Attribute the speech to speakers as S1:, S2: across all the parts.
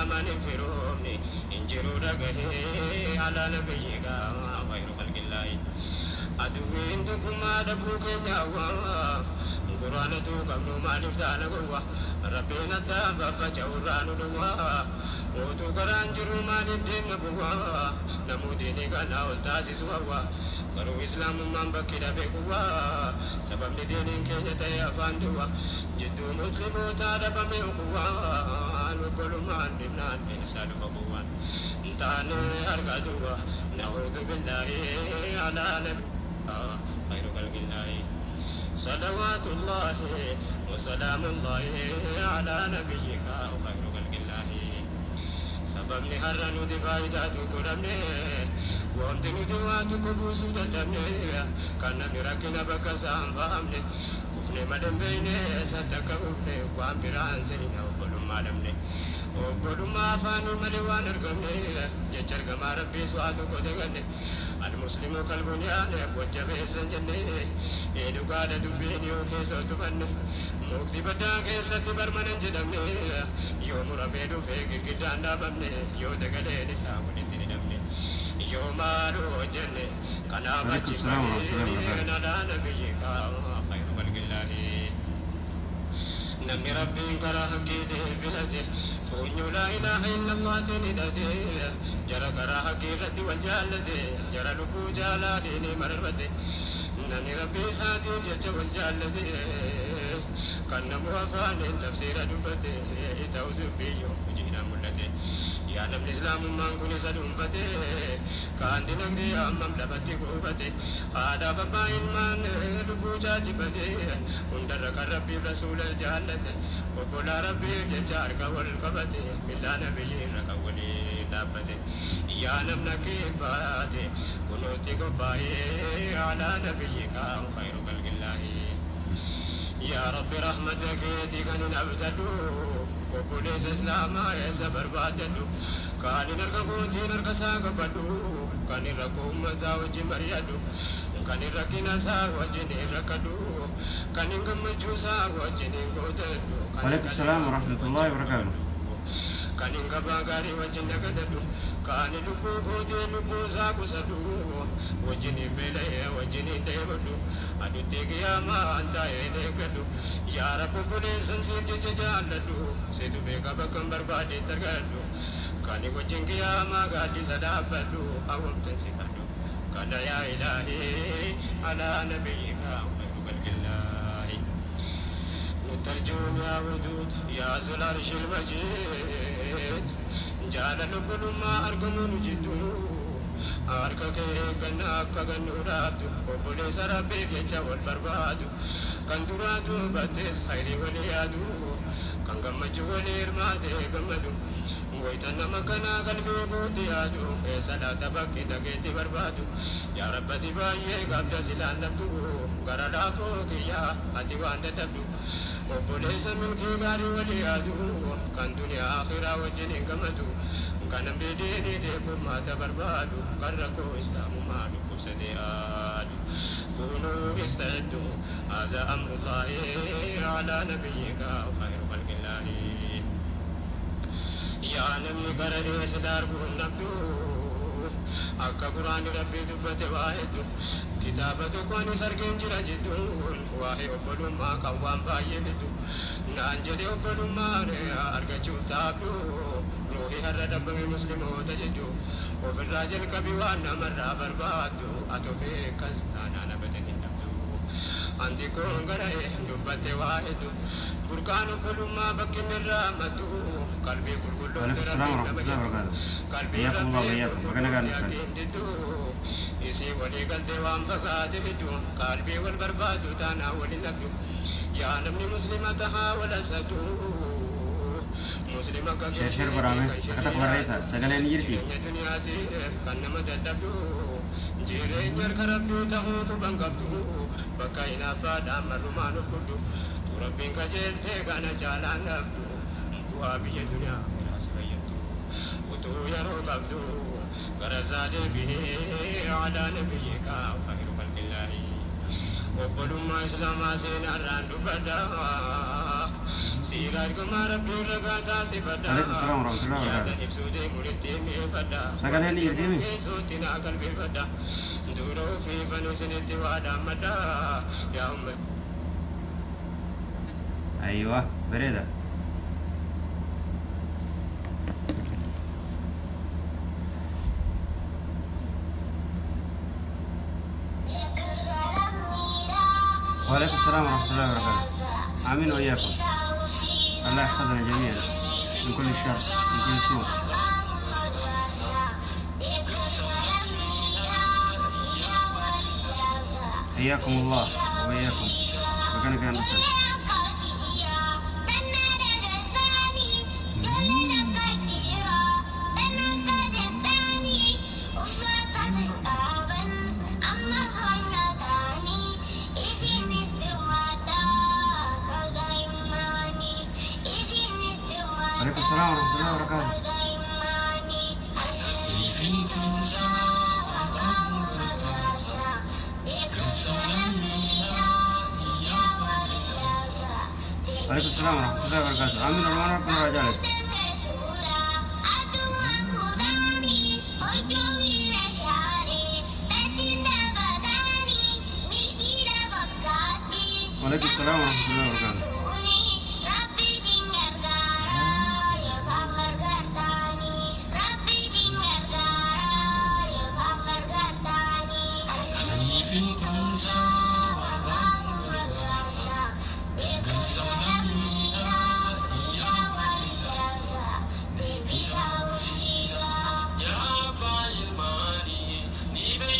S1: Islaamaan hin firoomne hin jiru dhagahee alaa nabiyyikaa khayru khalqillaahi. Aduwwiin tokkummaa dhabuu keenya hawwa, Quraanatu qabnu maaliif taana gowwa, Rabbiin addaan faffaca'urraa nu dhowwa, utuu karaan jiru maaliif deemna bowwa, namuu diinii kana ol taasisu hawwa, garuu islaamummaan bakki dhabe quwwa, sababni diiniin keenya ta'e afaan duwwa, jidduu muslimootaa dhabame quwwaan, obbolummaan dhibnaan eessaa dhufa quwwaan, taane harka duwwa, na'uudhu billaahi alaa nabi خير خلق الله. صلوات الله وسلام الله على نبيك خير خلق الله. Sababni har'a nuti faayidaa tokko dhabne, wanti nuti waa tokko buusuu dadhabne, kan namni rakkina bakka isaa hin fahamne, kufne malee hin beekne eessatti akka kufne, waan biraan seena obbolummaa dhabne. Obbolummaa afaanii malee waan argamne, jecha ergamaa Rabbiis waa tokko daganne. Almuslimu kalbunyaane wajjabeessan jenne, dhugaadha dubbiin yoo keessa utubanne, mukti baddaa keessatti barmanan jedhamne, yoo muramee dhufee girgiddaan dhaabamne, yoo dagaleen isaa walitti hidhamne, yoo maaloo hojjenne kanaaf
S2: وعليكم
S1: achi
S2: السلام ورحمة الله وبركاته.
S1: alaa nabiyyika khayru khalqillaahi. Namni Rabbiin karaa haqqii filate, funyoo laa ilaaha illallaatiin hidhate, jara karaa haqqii irratti wal jaallate, jara lubbuu jaalaa diinii mararfate, namni Rabbii isaatiif jecha wal jaallate, kan namu afaaniin tafsiira dubbate, ta'us dubbiyyoo hojiidhaan mul'ate. Yaa namni islaamummaan kun isa dhuunfate, kaan dinagdee hammam lafatti kuufate, haadhaaf abbaa ilmaan lubbuu caalchifate, hundarra kan Rabbiif rasuula jaallate, obbolaa Rabbiif jecha harka wal qabate, millaa nabiyyi irra kan waliin dhaabbate. Yaa namna kibbaate kunuutti qophaa'ee alaa nabiyyika khayru khalqillaahi. Yaa Rabbi, rahmata keetii kan hin abdadhu, obboleessa islaamaa eessa barbaadadhu, kan hin harka kootiin harka isaa qabadhu, kan hin rakkoo uummataa wajjin mari'adhu, kan hin rakkina isaa wajjin hin rakkadhu, kan hin gammachuu isaa wajjin hin qoodadhu, kan hin
S2: وعليكم السلام ورحمة الله وبركاته.
S1: kan hin gabaa gaarii wajjin dagadadhu, kan hin lubbuu kootiin lubbuu isaa qusadhu, wajjin hin beela'ee wajjin hin dheebadhu, adutti qiyaamaa an taa'ee eeggadhu. Yaa Rabbi, obboleessan siif jecha jaalladhu, situ beeka bakka hin barbaaddetti argadhu, kan wajjin qiyaamaa gaaddisa dhaabbadhu, hawwamtan si kadhu kana. Yaa ilaahii alaa nabiyyika khayru khalqillaahi. نترجم يا ودود يا ذو العرش المجيد، جعل كل ما أرقم جدو harka kee ganna akka gannu dhaabdu, obboleessa Rabbiif jecha wal barbaadu, kan duraatu battees khayrii walii yaadu, kan gammachuu walii hirmaatee gammadu, wayita nama kanaa qalbii kootti yaadu, keessa laata bakki dhageetti barbaadu. Yaa Rabbati baay'ee qabda silaan dhabdu, gara laafoo kiyyaa ati waan dadhabdu, obboleessa milkii gaarii walii yaadu, kan duniyaa akhiraa wajjin hin gammadu, kan namni diinii furmaata barbaadu, kan rakkoo islaamummaa dhukkubsatee yaadu. كونوا استعدوا، هذا أمر الله على نبيك خير خلق الله. Yaa namni gara eessa darbuun dhabdu, akka quraanni Rabbii dubbate waa hedduu, kitaaba tokko anis argeen jira jidduun waa'ee obbolummaa kan waan baay'ee fiddu naan jedhe. Obbolummaan argachuuf taabdu ruuhii har'a dhabbame musliimoota jiddu, ofirraa jalqabi waan namarraa barbaaddu, ati ofii akkas taanaan abadan hin dhabdu. Anti kun gara'e dubbatte waa hedduu, burqaan obbolummaa bakki inni irraa maddu qalbii
S2: وعليكم
S1: qulqulluutti
S2: السلام
S1: Rabbiin
S2: ورحمة
S1: nama
S2: الله
S1: jedhu
S2: وبركاته.
S1: qalbii
S2: حياكم الله
S1: Rabbii
S2: وإياكم. بقنا قاعد
S1: qulqulluutti
S2: نفتن.
S1: akkiin diddu isii walii galtee waan fagaate fiddu, qalbii wal barbaadu taanaa waliin dhabdu. Yaa namni muslima tahaa wal asadu muslima akka
S2: share share
S1: keetii
S2: godhame
S1: kan
S2: takka
S1: shirrii
S2: takka barreessa
S1: yaadu
S2: sagaleen ni jirti.
S1: jireenya duniyaatiif kan nama dadhabdu, jireenya harka Rabbii ta'uu quban qabdu, bakka hinaaffaadhaan marrumaan of guddu, tu Rabbiin qajeeltee kana caalaan dhabdu, bu'aa biyya duniyaa biraas fayyaddu, utuu yeroo qabdu gara isaa deebi'ee alaa nabiyyika khayru khalqillaahi. Obbolummaa islaamaa seenaarraan dubbadha.
S2: عليكم السلام ورحمة الله وبركاته. Sagaleen ni jirti mi? Aywa, bareeda. وعليكم السلام ورحمة الله وبركاته. آمين وإياكم. الله يحفظنا جميعا من كل شر، من كل سوء. حياكم الله وإياكم. مكانك يا نبتل. عليكم السلام ورحمة الله وبركاته. عليكم السلام ورحمة الله وبركاته. آمين والله ربنا رجالك. وعليكم السلام ورحمة الله وبركاته.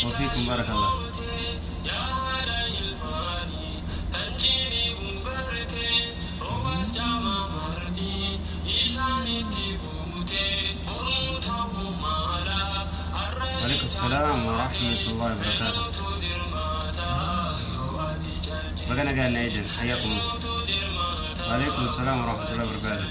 S2: وفيكم بارك الله. وعليكم السلام ورحمة الله وبركاته. بقنا قال نيدن حياكم الله. وعليكم السلام ورحمة الله وبركاته.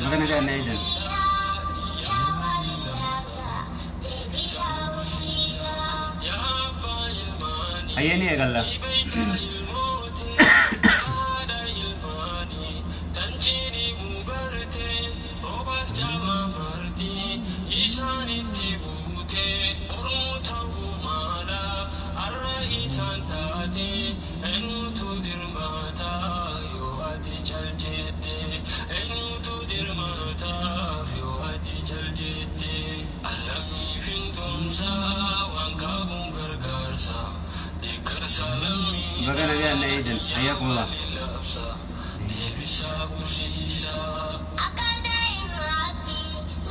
S2: بقنا قال نيدن. أيني يا قال بقنا قال نيدن. حياكم الله.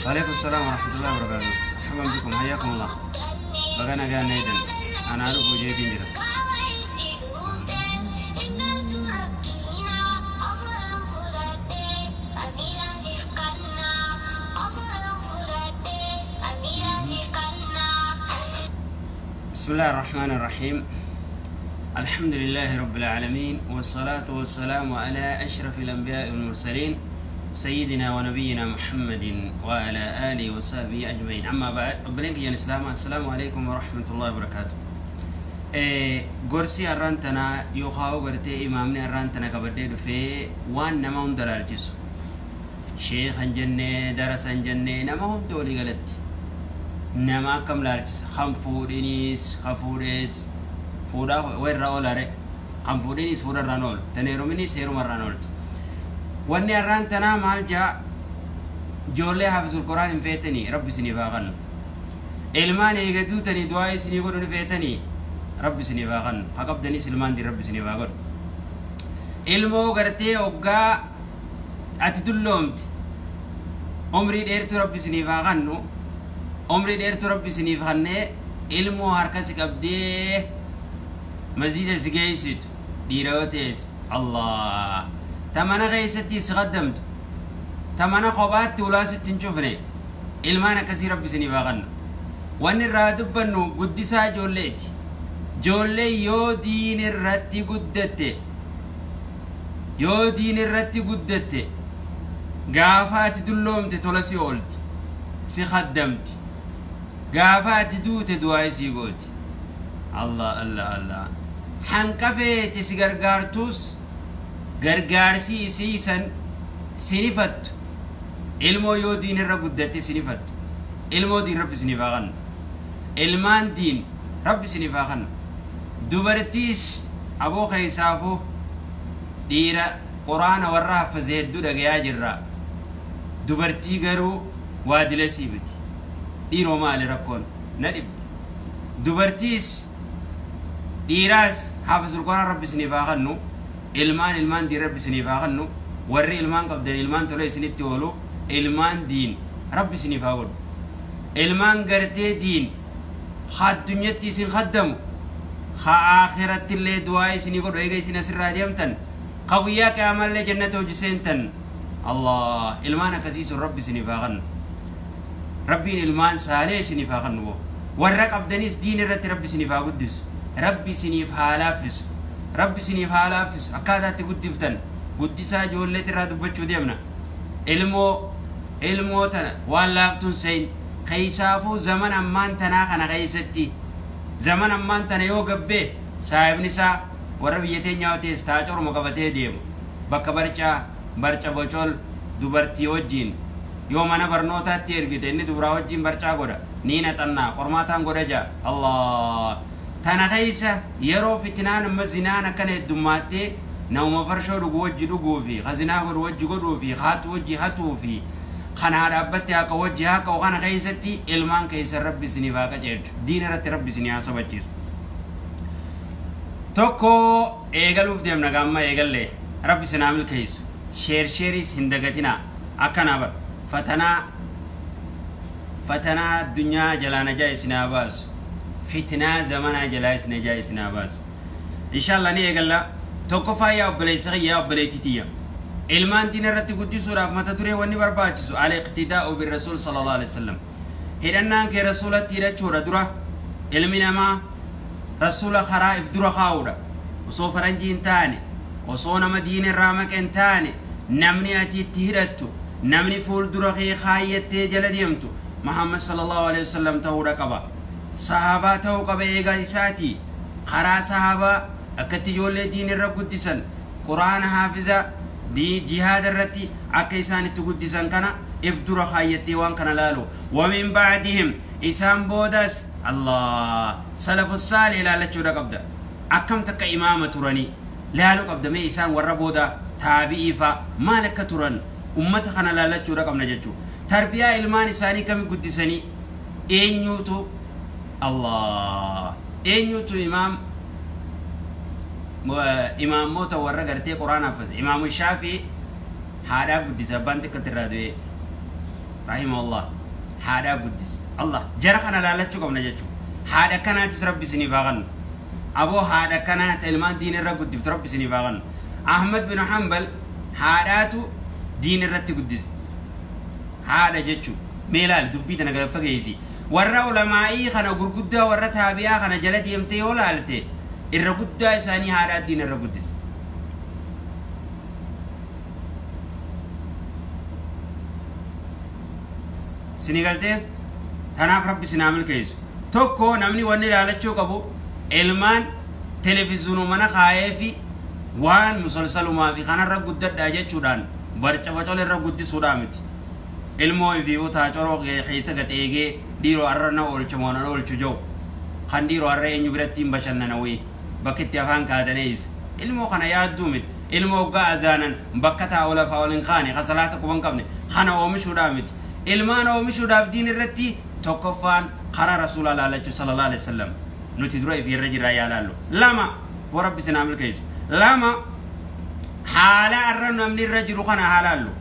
S2: وعليكم السلام ورحمة الله وبركاته. مرحبا بكم، حياكم الله. بقنا قال نيدن. أنا أعرف وجهي جرا. بسم الله الرحمن الرحيم. الحمد لله رب العالمين، والصلاة والسلام على أشرف الأنبياء والمرسلين، سيدنا ونبينا محمد وعلى آله وصحبه أجمعين. أما بعد، أبلغ يا الإسلام، السلام عليكم ورحمة الله وبركاته. Gorsi har'aan tana yookaan gartee imaamni har'aan tana qabadhee dhufee waan nama hunda laalchisu, sheekan jennee darasan jennee nama hunda walii galatti nama akkam laalchisa. Kan fuudhiniis kan fuudhees fuudhaa warra oolare, kan fuudhiniis fuudharraan oolu, tan heeruminiis heerumarraan ooltu. Wanni har'aan tanaa maal jaa ijoollee haafizul quraan hin feetanii rabbi isiniif haa kennu. Ilmaan eegatuu tanii du'aa isinii godhu ni feetanii rabbi isiniif haa kennu. Haa qabdaniis ilmaan diin rabbi isiniif haa godhu. Ilmoo gartee hoggaa ati dulloomte Umrii dheertuu rabbi isiniif haa kennu. Umrii dheertuu rabbi isiniif kennee ilmoo harka si qabdee masjida si geessitu dhiira yoo ta'es Allah ta mana keessatti si qaddamtu ta mana kophaatti ulaa sitti hin cufne ilmaan akkasii rabbi isiniif haa kennu. Wanni irraa dubbannu guddisaa ijoolleeti. Ijoollee yoo diin irratti guddatte yoo diin irratti guddatte gaafa ati dulloomte tola si oolti si kaddamti gaafa ati duute du'aa isii gooti. Allah Allah Allah hanqafeeti si gargaartus gargaarsi isii san sinifattu ilmoo yoo diin irra guddatte sinifattu ilmoo diin rabbi isiniif haa kennu ilmaan diin rabbi isiniif haa kennu. Dubartiis aboo keessaafuu dhiira quraana warra haffaze hedduu dhagayaa jirra. Dubartii garuu waa dilasii miti. Dhiiroo maali rakkoon na dhibde. Dubartiis dhiiraas hafizul quraan rabbi isiniif haa kennu. Ilmaan ilmaan diin rabbi isiniif haa kennu. Warri ilmaan qabdan ilmaan tola isinitti oolu ilmaan diin rabbi isiniif haa godhu. Ilmaan gartee diin addunyatti isin khaddamu ha akhiratti illee du'aa isinii godhu eega isin asirraa deemtan ka guyyaa qiyaamallee jannata hojii seentan. Allah ilmaan akkasii sun rabbi isiniif haa kennu. Rabbiin ilmaan saalee isiniif haa kennu. Warra qabdanis diin irratti rabbi isiniif haa guddisu. Rabbi isiniif haa laaffisu. Rabbi isiniif haa laaffisu. Akkaataa itti guddiftan guddisaa ijoolleet irraa dubbachuu deemna. Ilmoo tana waan laaftuun sein keessaafuu zaman ammaan tanaa kana keessatti zaman ammaan tana yoo gabbee saahibni isaa warra biyya teenyaa ta'es taacoruma qabatee deemu bakka barca bocol dubartii wajjiin yoo mana barnootaatti ergite inni dubaraa wajjiin barcaa godha ni naxannaa qormaataan godha jaa. Allah tana keessa yeroo fitinaan amma zinaan akkana heddummaattee nama farshoo dhugu wajji dhuguu fi khazinaa godhu wajji godhuu fi haatu wajji hatuu fi kana dhaabbatte haqa wajji haqa kana keessatti ilmaan keessa rabbi isiniif haa qajeelchu diina irratti rabbi isinii haa sabachiisu. Tokko eegaluuf deemna gaamma eegallee rabbi isin haa milkeessu. Sheeris hin dagatinaa akkanaa bar fatanaa addunyaa jalaa najaa isin haa baasu fitnaa zamanaa jalaa isin najaa isin haa baasu. Inshallah ni eegalla. Tokkoffaa yaa obboleessa kiyya yaa obboleettii tiyya ilmaan diina irratti guddisuudhaaf mata duree wanni barbaachisu al-iqtidaa'u birrasuul sallallahu alaihi wasallam. Hidhannaan kee rasuulatti hidhachuudha dura ilmi namaa rasuula karaa if dura kaa'uudha. Osoo faranjii hin taane osoo nama diina irraa maqe hin taane namni ati itti hidhattu namni fuuldura kee kaayyattee jala deemtu Muhammad sallallahu alaihi wasallam ta'uudha qaba. Sahaabaa ta'uu qaba eegaa isaati. Karaa sahaabaa akkatti ijoollee diina irra guddisan quraana haafizaa jihaada irratti akka isaan itti guddisan kana if dura kaayyattee waan kana laalu. Wamin ba'dihim isaan boodas Allah salafu saalih ilaalachuudha qabda. Akkam takka imaama turanii laaluu qabda. Mee isaan warra booda taabi'ii fa'a maal akka turan ummata kana ilaalachuudha qabna jechuudha. Tarbiyaa ilmaan isaanii kami guddisanii eenyuutu Allah eenyuutu imaamota warra gartee quraana haffase imaamu Shaafii haadhaa guddise abbaan xiqqatti irraa du'e rahimahullah haadhaa guddise. Allah jara kana laalachuu qabna jechuudha. Haadha kanaatis rabbi isiniif haa kennu. Aboo haadha kanaa ta ilmaan diin irra guddiftu rabbi isiniif haa kennu. Ahmad bin Hanbal haadhaatu diin irratti guddise. Haadha jechuun mee ilaali dubbii tana gad fageessi. Warra ulamaa'ii kana gurguddaa warra taabi'aa kana jala deemtee yoo laalte irra guddaa isaanii haadhaa diin irra guddise. Isinii galtee tanaaf rabbi isin haa milkeessu. Tokko namni wanni ilaalachuu qabu ilmaan televiziyoonuu mana kaayee fi waan musalsalumaa fi kanarra guddadhaa jechuudhaan barca bocola irra guddisuudhaa miti. Ilmoo fi utaa coroo keessa gaxeegee dhiiroo har'a na oolchu moo na oolchu jiru kan dhiiroo har'a eenyu biratti hin bashannana wayii bakka itti afaan kaadaneessa. Ilmoo kana yaadduu miti. Ilmoo hoggaa azaanan bakka taa'u lafaa ol hin kaane ka salaata quba hin qabne kana oomishuudhaa miti. Ilmaan oomishuudhaaf diin irratti tokkoffaan karaa rasuulaa laalachuu sallallahu alaihi wasallam nuti dura if irra jirraa yaa laallu. Lama warabbi isin haa milkeessu. Lama haala har'a namni irra jiru kana haa laallu.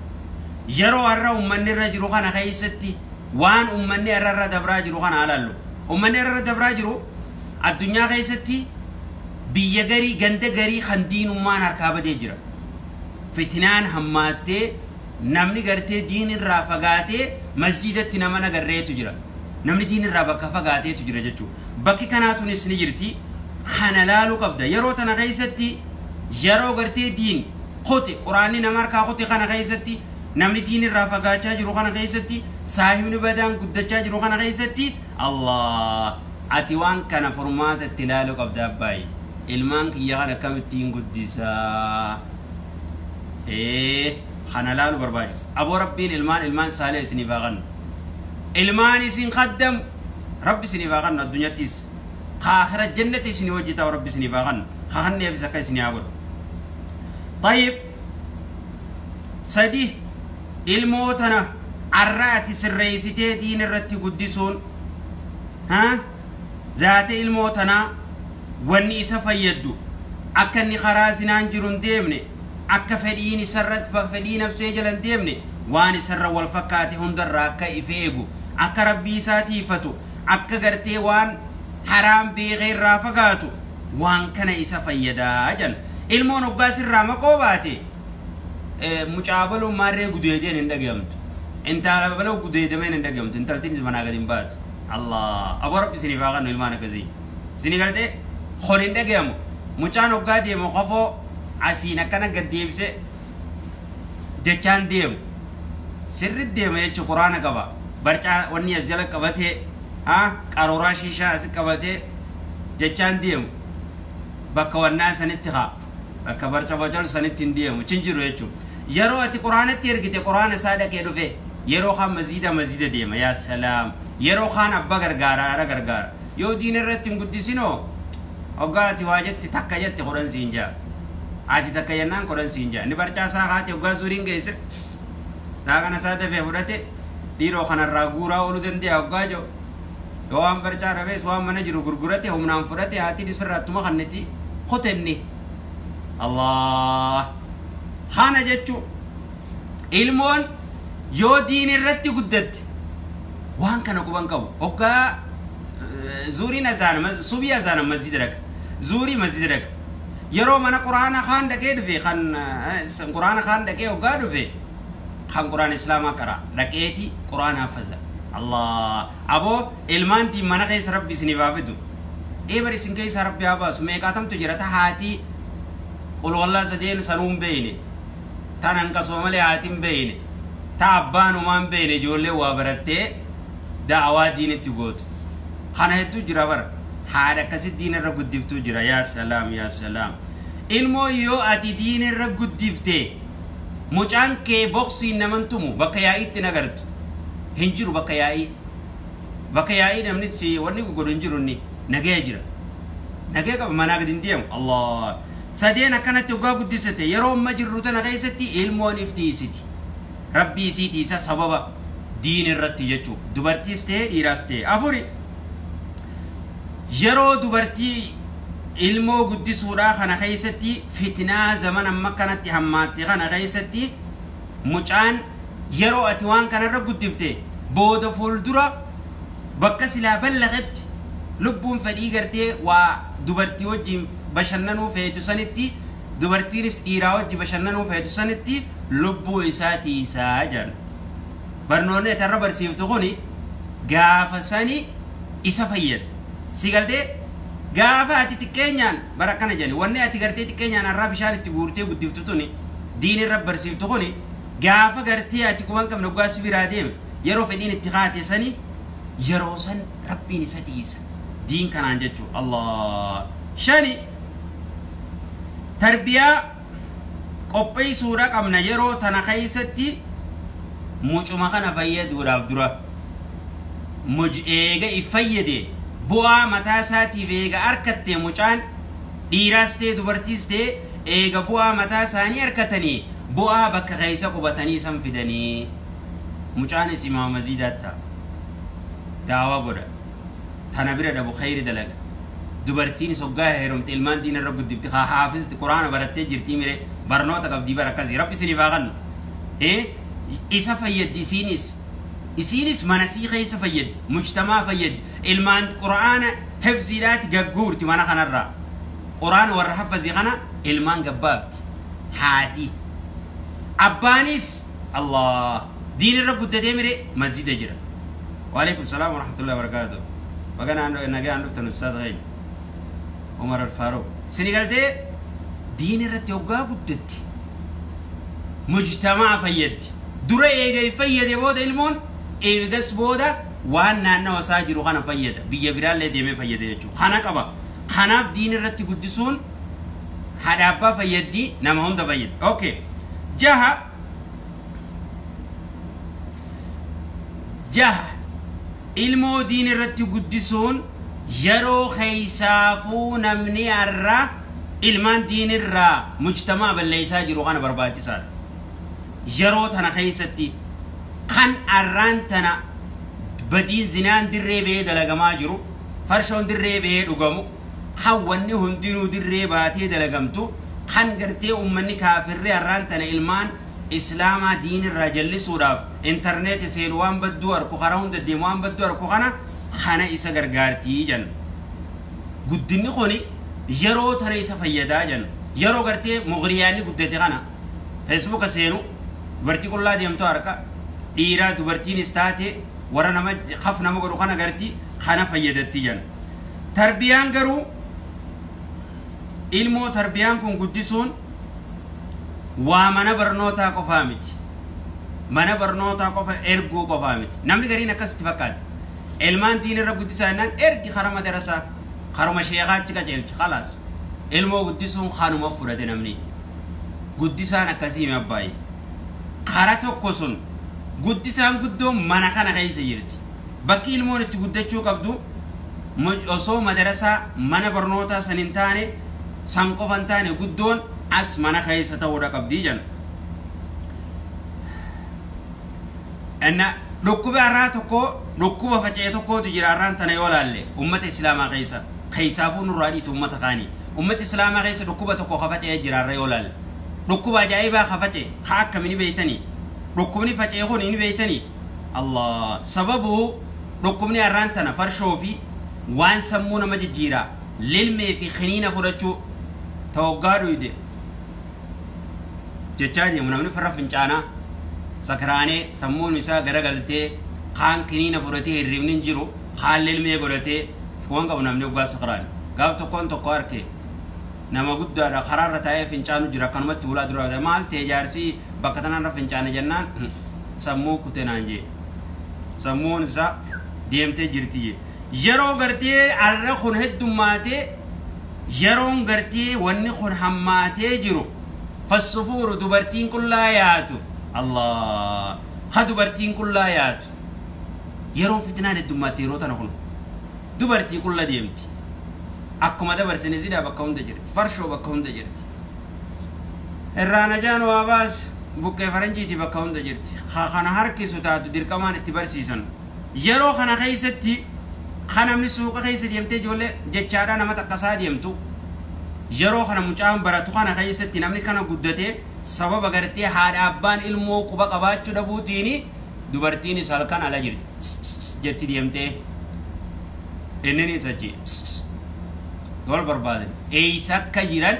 S2: Yeroo har'a uummanni irra jiru kana keessatti waan uummanni har'a irra dabraa jiru kana alaallu. Uummanni har'a irra dabraa jiru addunyaa keessatti biyya garii ganda garii kan diinummaan harkaa badee jira. Fitinaan hammaattee namni gartee diin irraa fagaatee masjiidatti nama nagarreetu jira. Namni diin irraa bakka fagaateetu jira jechuudha. Bakki kanaatunis ni jirti. Kana laaluu qabda. Yeroo tana keessatti yeroo gartee diin qote quraanni nama harkaa qote kana keessatti namni diin irraa fagaachaa jiru kana keessatti saahibni badaan guddachaa jiru kana keessatti Allah ati waan kana furmaata itti ilaaluu qabda abbaayi. Ilmaan kiyya kana akkamittiin guddisaa? Kana laaluu barbaachisa. Aboo Rabbiin ilmaan saalee isiniif haa kennu. Ilmaan isin khaddamu Rabbi isiniif haa kennu addunyattis. Aakhira jannati isinii hojjetaa Rabbi isiniif haa kennu. Haa kenneefis akka isinii haa godhu. طيب sadi ilmoo tana arra ati sirreessitee diin irratti guddisuun zaate ilmoo tanaa wanni isa fayyaddu akka inni karaa zinaan jiru hin deemne akka fedhiin isarratti fedhii nafsee jala hin deemne waan isarra wal fakkaate hundarraa akka if eegu akka rabbii isaa tiifatu akka gartee waan haraam beekee irraa fagaatu waan kana isa fayyadaa jedhan. Ilmoon hoggaa sirraa maqoo baate mucaa baluun maarree gudeedeen hin dhagahamtu. Intala baluu gudeedameen hin dhagahamtu. Intaltiin manaa gadi hin baatu. Allah aboo rabbi isiniif haa kennu ilmaan akkasii. Isinii galtee hon hin dhagahamu. Mucaan hoggaa deemu qofoo asiin akkana gad deebisee jechaan deemu. Sirri deema jechuun quraana qaba. Barcaa wanni as jala qabatee qaruuraa shiishaa as qabatee jechaan deemu. Bakka wannaa sanitti haa. Bakka barca bocalu sanitti hin deemu cin jiru jechuudha. Yeroo ati quraanatti ergite quraana isaa dhaqee dhufe yeroo kaan maziida deema yaa salaam yeroo kaan abbaa gargaara haadha gargaara yoo diina irratti hin guddisinoo hoggaa ati waa jette takka jette kudhan siin jaa ati takka jennaan kudhan siin jaa inni barcaa isaa haati hoggaa zuuriin geesse daakana isaa dafee fudhate dhiiroo kanarraa guuraa ooluu danda'a hoggaa jiru yoo waan barcaa dhabees waan mana jiru gurgurate humnaan fudhate haati disfirraattuma kanneti qotenni. Allah kana jechuun ilmoon yoo diin irratti guddatte waan kana quban qabu hoggaa zuuriin azaana subii azaana masjida dhaqa zuurii masjida dhaqa yeroo mana quraana kaan dhaqee dhufe kan quraana kaan dhaqee hoggaa dhufe kan quraana islaamaa qara dhaqeeti quraana hafaza. Allah aboo ilmaan diin mana keessa rabbi isiniif haa fidu eebar isin keessa rabbi haa baasu meeqaatamtu jira ta haatii qul wallaa sadeen sanuu hin beeyne tan hanqasoo malee haati hin beeyne ta abbaan homaa hin beeyne ijoollee waa barattee da'awaa diinitti gootu kana hedduu jira bara haadha akkasi diina irra guddiftuu jira yaa salaam yaa salaam ilmoo yoo ati diina irra guddifte mucaan kee boksiin naman tumu bakka yaa'iitti nagartu hin jiru bakka yaa'ii namni si wanni godhu hin jiru inni nagee jira nagee qaba manaa gadi hin deemu Allah sadeen akkanatti hoggaa guddisate yeroo amma jirru tana keessatti ilmoon iftiisiti rabbii isiitiisa sababa diin irratti jechuu dubartiis ta'e dhiiraas ta'e afuri yeroo dubartii ilmoo guddisuudhaa kana keessatti fitinaa zaman amma kanatti hammaatte kana keessatti mucaan yeroo ati waan kanarra guddifte booda fuuldura bakka silaa ballaqetti lubbuun fedhii gartee waa dubartii wajjin bashannanuu feetu sanitti dubartiinis dhiiraa wajji bashannanuu feetu sanitti lubbuu isaatii isaa jedhan. Barnoonni ati irra barsiiftu kuni gaafa sani isa fayyada. Si galtee gaafa ati xiqqeenyaan bara akkana jedhani wanni ati gartee xiqqeenyaan har'aa bishaan itti guurtee guddiftu tuni diin irra barsiiftu kuni gaafa gartee ati quban qabne dhugaa si biraa deeme yeroo fedhiin itti kaate sani yeroo san rabbiin isa tiisa diin kanaan jechuu Allah. Shani tarbiyaa qopheessuudha qabna yeroo tana keessatti mucuma kana fayyaduudhaaf dura eega if fayyade bu'aa mataa isaatiif eega harkatte mucaan dhiiraas ta'e dubartiis ta'e eega bu'aa mataa isaanii harkatanii bu'aa bakka keessa qubatanii san fidanii mucaanis imaama maziidaatti ta'a daawaa godha tana bira dhabu khayri dalaga dubartiinis hoggaa heerumte ilmaan diina irra guddifti haa haafizti quraana barattee jirtii mire barnoota qabdii bara akkasii rabbi isiniif haa kennu. Isa fayyaddi isiinis. Isiinis mana sii keessa fayyaddi. Mujtamaa fayyaddi. Ilmaan quraana hifziidhaati gagguurti mana kanarraa. Quraana warra haffazii kana ilmaan gabbaafti. Haati. Abbaanis Allah diin irra guddatee mire masjida jira. Waalaikum salaam wa rahmatullahi wa barakaatuh. Baga nagaan dhuftan ustaaz keenya. Umar Al-Faaruq. Sini galtee diin irratti hoggaa guddatte. Mujtamaa fayyaddi. Dura eegay fayyade booda ilmoon eegas booda waan naannawa isaa jiru kana fayyada. Biyya biraallee deemee fayyada jechuudha. Kana qaba. Kanaaf diin irratti guddisuun haadha abbaa fayyaddi nama hunda fayyaddi. Okay. Jaha jaha ilmoo diin irratti guddisuun yeroo keessaafuu namni har'a ilmaan diin irraa mujtamaa balleessaa jiru kana barbaachisaadha. Yeroo tana keessatti kan arraan tana badiin zinaan dirree ba'ee dalagamaa jiru, farshoon dirree ba'ee dhugamu, kan wanni hundinuu dirree baatee dalagamtu, kan gartee uummanni kaafirree arraan tana ilmaan islaamaa diin irraa jallisuudhaaf intarneeti seenu waan badduu arku karaa hunda deemu waan badduu arku kana isa gargaartii jenna. Guddinni kuni yeroo tana isa fayyadaa jenna. Yeroo gartee mughriyaanni guddate kana feesbuuka seenu dubartii qullaa deemtu harka dhiiraa dubartiinis taate warra nama kaf nama godhu kana gartii kana fayyadatti jenna. Tarbiyaan garuu ilmoo tarbiyaan kun guddisuun waa mana barnootaa qofaa miti. Mana barnootaa qofa erguu qofaa miti. Namni gariin akkasitti fakkaata. Ilmaan diin irra guddisaa jennaan ergi kara madarasaa karuma sheekaa achi qajeelchi khalaas. Ilmoo guddisuun kanuma fudhate namni. Guddisaan akkasii hime abbaayee. Kara tokko sun guddisaan guddoon mana kana keessa jirti. Bakki ilmoon itti guddachuu qabdu osoo madarasaa mana barnootaa san hin taane san qofa hin taane guddoon as mana keessa ta'uudha qabdii jenna. Inna dhukkuba har'aa tokko dhukkuba faca'e tokkootu jira har'aan tana yoo laalle ummata islaamaa keessa keessaafuu nurraa dhiisa ummata kaanii. Ummata islaamaa keessa dhukkuba tokko ka faca'ee jira har'a yoo laalle. Dhukkuba ajaa'ibaa ka faca'e ka akkami ni beeytanii? Dhukkubni faca'e kun ni beeytanii? Allah sababuu dhukkubni har'aan tana farshoo fi waan sammuu nama jijjiiraa lilmee fi kiniina fudhachuu tawaggaa dhuyde jechaa deemu namni farra fincaanaa sakraanee sammuun isaa garagaltee kaan kiniina fudhatee hirribni hin jiru kaan lilmee godhatee waan qabu namni waggaa sakraane gaaf tokkoon tokko arke nama guddaadha karaarra taa'ee fincaanu jira akkanumatti ulaa dura maal ta'e jaarsii bakka tanarra fincaane jennaan sammuu kute naan jee sammuun isaa deemtee jirti jee. Yeroo gartee har'a kun heddummaatee yeroon gartee wanni kun hammaatee jiru fassufuuru dubartiin qullaa yaatu Allah ha dubartiin qullaa yaatu yeroon fitnaan heddummaate yeroo tana kun dubartii qulla deemti akkuma dabarsine zidaa bakka hunda jirti farshoo bakka hunda jirti irraa najaan waa baas buqqee faranjiiti bakka hunda jirti kana harkisu taatu dirqamaan itti barsiisan yeroo kana keessatti kan namni suuqa keessa deemtee ijoollee jechaadhaa nama taqqasaa deemtu yeroo kana mucaan baratu kana keessatti namni kana guddatee sababa gartee haadha abbaan ilmoo quba qabaachuu dhabuutiini dubartiinis halkan ala jirti jetti deemtee inninis achi wal barbaadan eessa akka jiran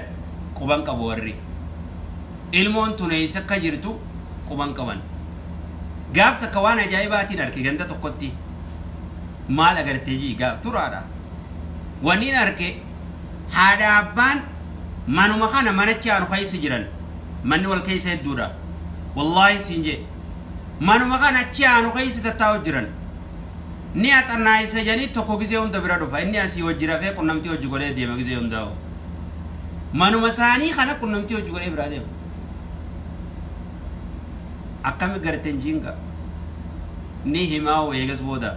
S2: quban qabu warri ilmoon tun eessa akka jirtu quban qaban gaaf takka waan ajaa'ibaatiin arke ganda tokkotti maal agartee jii gaaf turaadha wanniin arke haadha abbaan manuma kana manichi aanu keessa jiran manni wal keessa hedduudha wallaahi siin jee manuma kana achi aanu keessa tattaa'u jiran ni axannaa isa jedhanii tokko gisee hunda bira dhufa inni asii hojii rafee qunnamtii hojii godhee deema gisee hundaa'u manuma isaanii kana qunnamtii hojii godhee biraa deema akkami garteen jiinga ni himaa eegas booda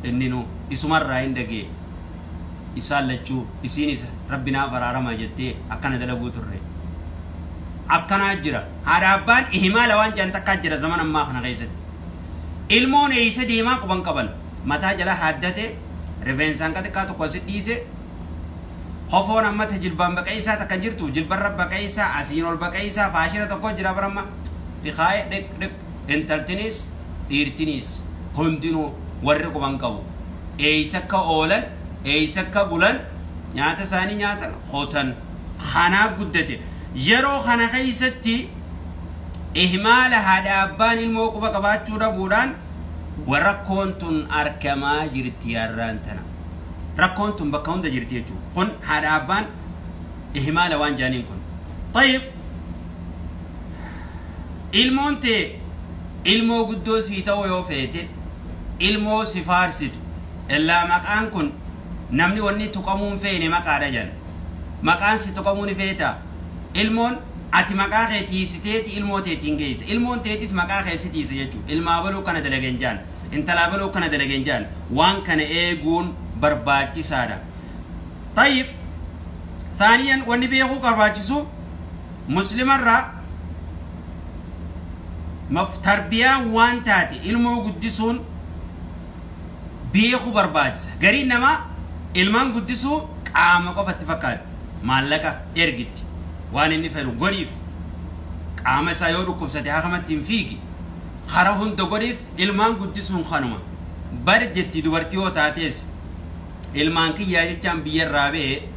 S2: inni nu isumarraa hin dhagee isaan lachuu isiinis rabbi naaf araarama jettee akkana dalaguu turre akkanaa jira haadha abbaan himaa waan jedhan takkaa jira zaman ammaa kana keessatti ilmoon eessa deemaa quban qaban mataa jala haaddate rifeensaan xiqqaa tokko asi dhiise hofoon ammata jilbaan baqeessaa takka jirtu jilbarra baqeessaa asiin ol baqeessaa faashina tokko jira baramma tikaayee dhiq dhiq Intaltinis dhiirtinis hundinuu warri quban qabu eeysa akka oolan eeysa akka bulan nyaata isaanii nyaatan hotan kanaa guddate. Yeroo kana keeysatti ihmaala haadha abbaan ilmoo quba qabaachuu dhabuudhaan rakkoon tun argamaa jirti. Yarraan tana rakkoon tun bakka hunda jirti jechuudha. Kun haadha abbaan ihmaala waan jaaniin kun. Tayyib, ilmoon tee ilmoo guddoo sii ta'uu yoo feete ilmoo si faarsitu illaa maqaan kun namni wanni tuqamuun feene maqaadha jedhan. Maqaan si tuqamuu ni feeta. Ilmoon ati maqaa kee tiisiteeti ilmoo teetiin geesse, ilmoon teetis maqaa kee si tiise jechuudha. Ilmaa baluu kana dalagen jaan, intalaa baluu kana dalagen jaan, waan kana eeguun barbaachisaadha. Tayyib, ثانيا wanni beekuu barbaachisu muslimarraa tarbiyaan waan taate ilmoo guddisuun beekuu barbaachisa. Gariin namaa ilmaan guddisuu qaama qofatti fakkaata. Maallaqa ergitti waan inni fedhu godhiif, qaama isaa yoo dhukkubsate hakamatti hin fiigi, hara hunda godhiif. Ilmaan guddisuun kanuma bar jetti. Dubartii yoo taates ilmaan kiyyaa jechaan biyyarraa ba'ee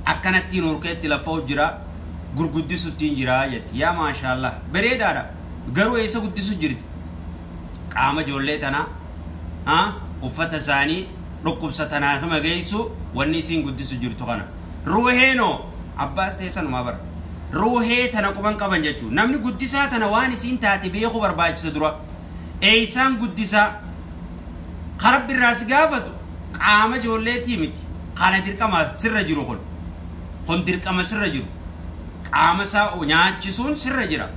S2: akkanattiin horkeetti lafa jira gurguddisuttiin jira jetti. Yaa maashaallah, bareedaadha, garuu eessa guddisu jirti? Qaama ijoollee tanaa, uffata isaanii, dhukkubsatanaaf hima geessu wanni isiin guddisu jirtu kana. Ruuheenoo abbaas ta'e sanumaa bara ruuhee tana quban qaban jechuu. Namni guddisaa tana waan isiin taate beekuu barbaachisa dura. Eeysaan guddisaa karabbi irraa si gaafatu qaama ijoolleetii miti. Kana dirqama sirra jiru, kun dirqama sirra jiru. Qaama isaa nyaachisuun sirra jira,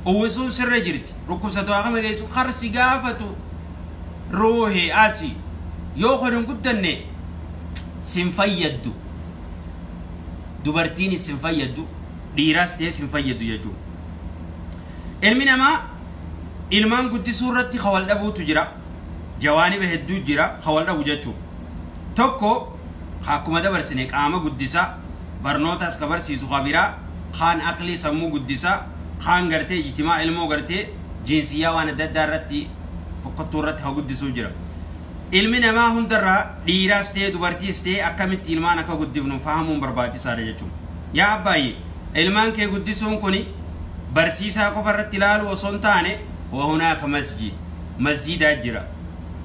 S2: uwwisuun sirra jirti, dhukkubsatu akkama geessu har si gaafatu ruuhee asi. Yoo kun hin guddanne sin fayyaddu, dubartiin sin fayyaddu, dhiiraas ta'e sin fayyaddu jechuudha. Ilmi namaa ilmaan guddisuu irratti hawal dhabuutu jira. Jawaaniba hedduu jira hawal dhabu jechuudha. Tokko akkuma dabarsine qaama guddisaa, barnootaas ka barsiisu biraa, kaan aqlii sammuu guddisaa, kaan gartee ijtimaa ilmoo gartee jinsiyyaa waan adda addaa irratti fokkottuu irratti haa guddisuu jira. Ilmi namaa hundarraa dhiiraas ta'e dubartiis ta'e akkamitti ilmaan akka guddifnu fahamuun barbaachisaadha jechuudha. Yaa abbaayye, ilmaan kee guddisuun kuni barsiisaa qofa irratti ilaaluu osoo hin taane wahunaaka masjid masjidaa jira.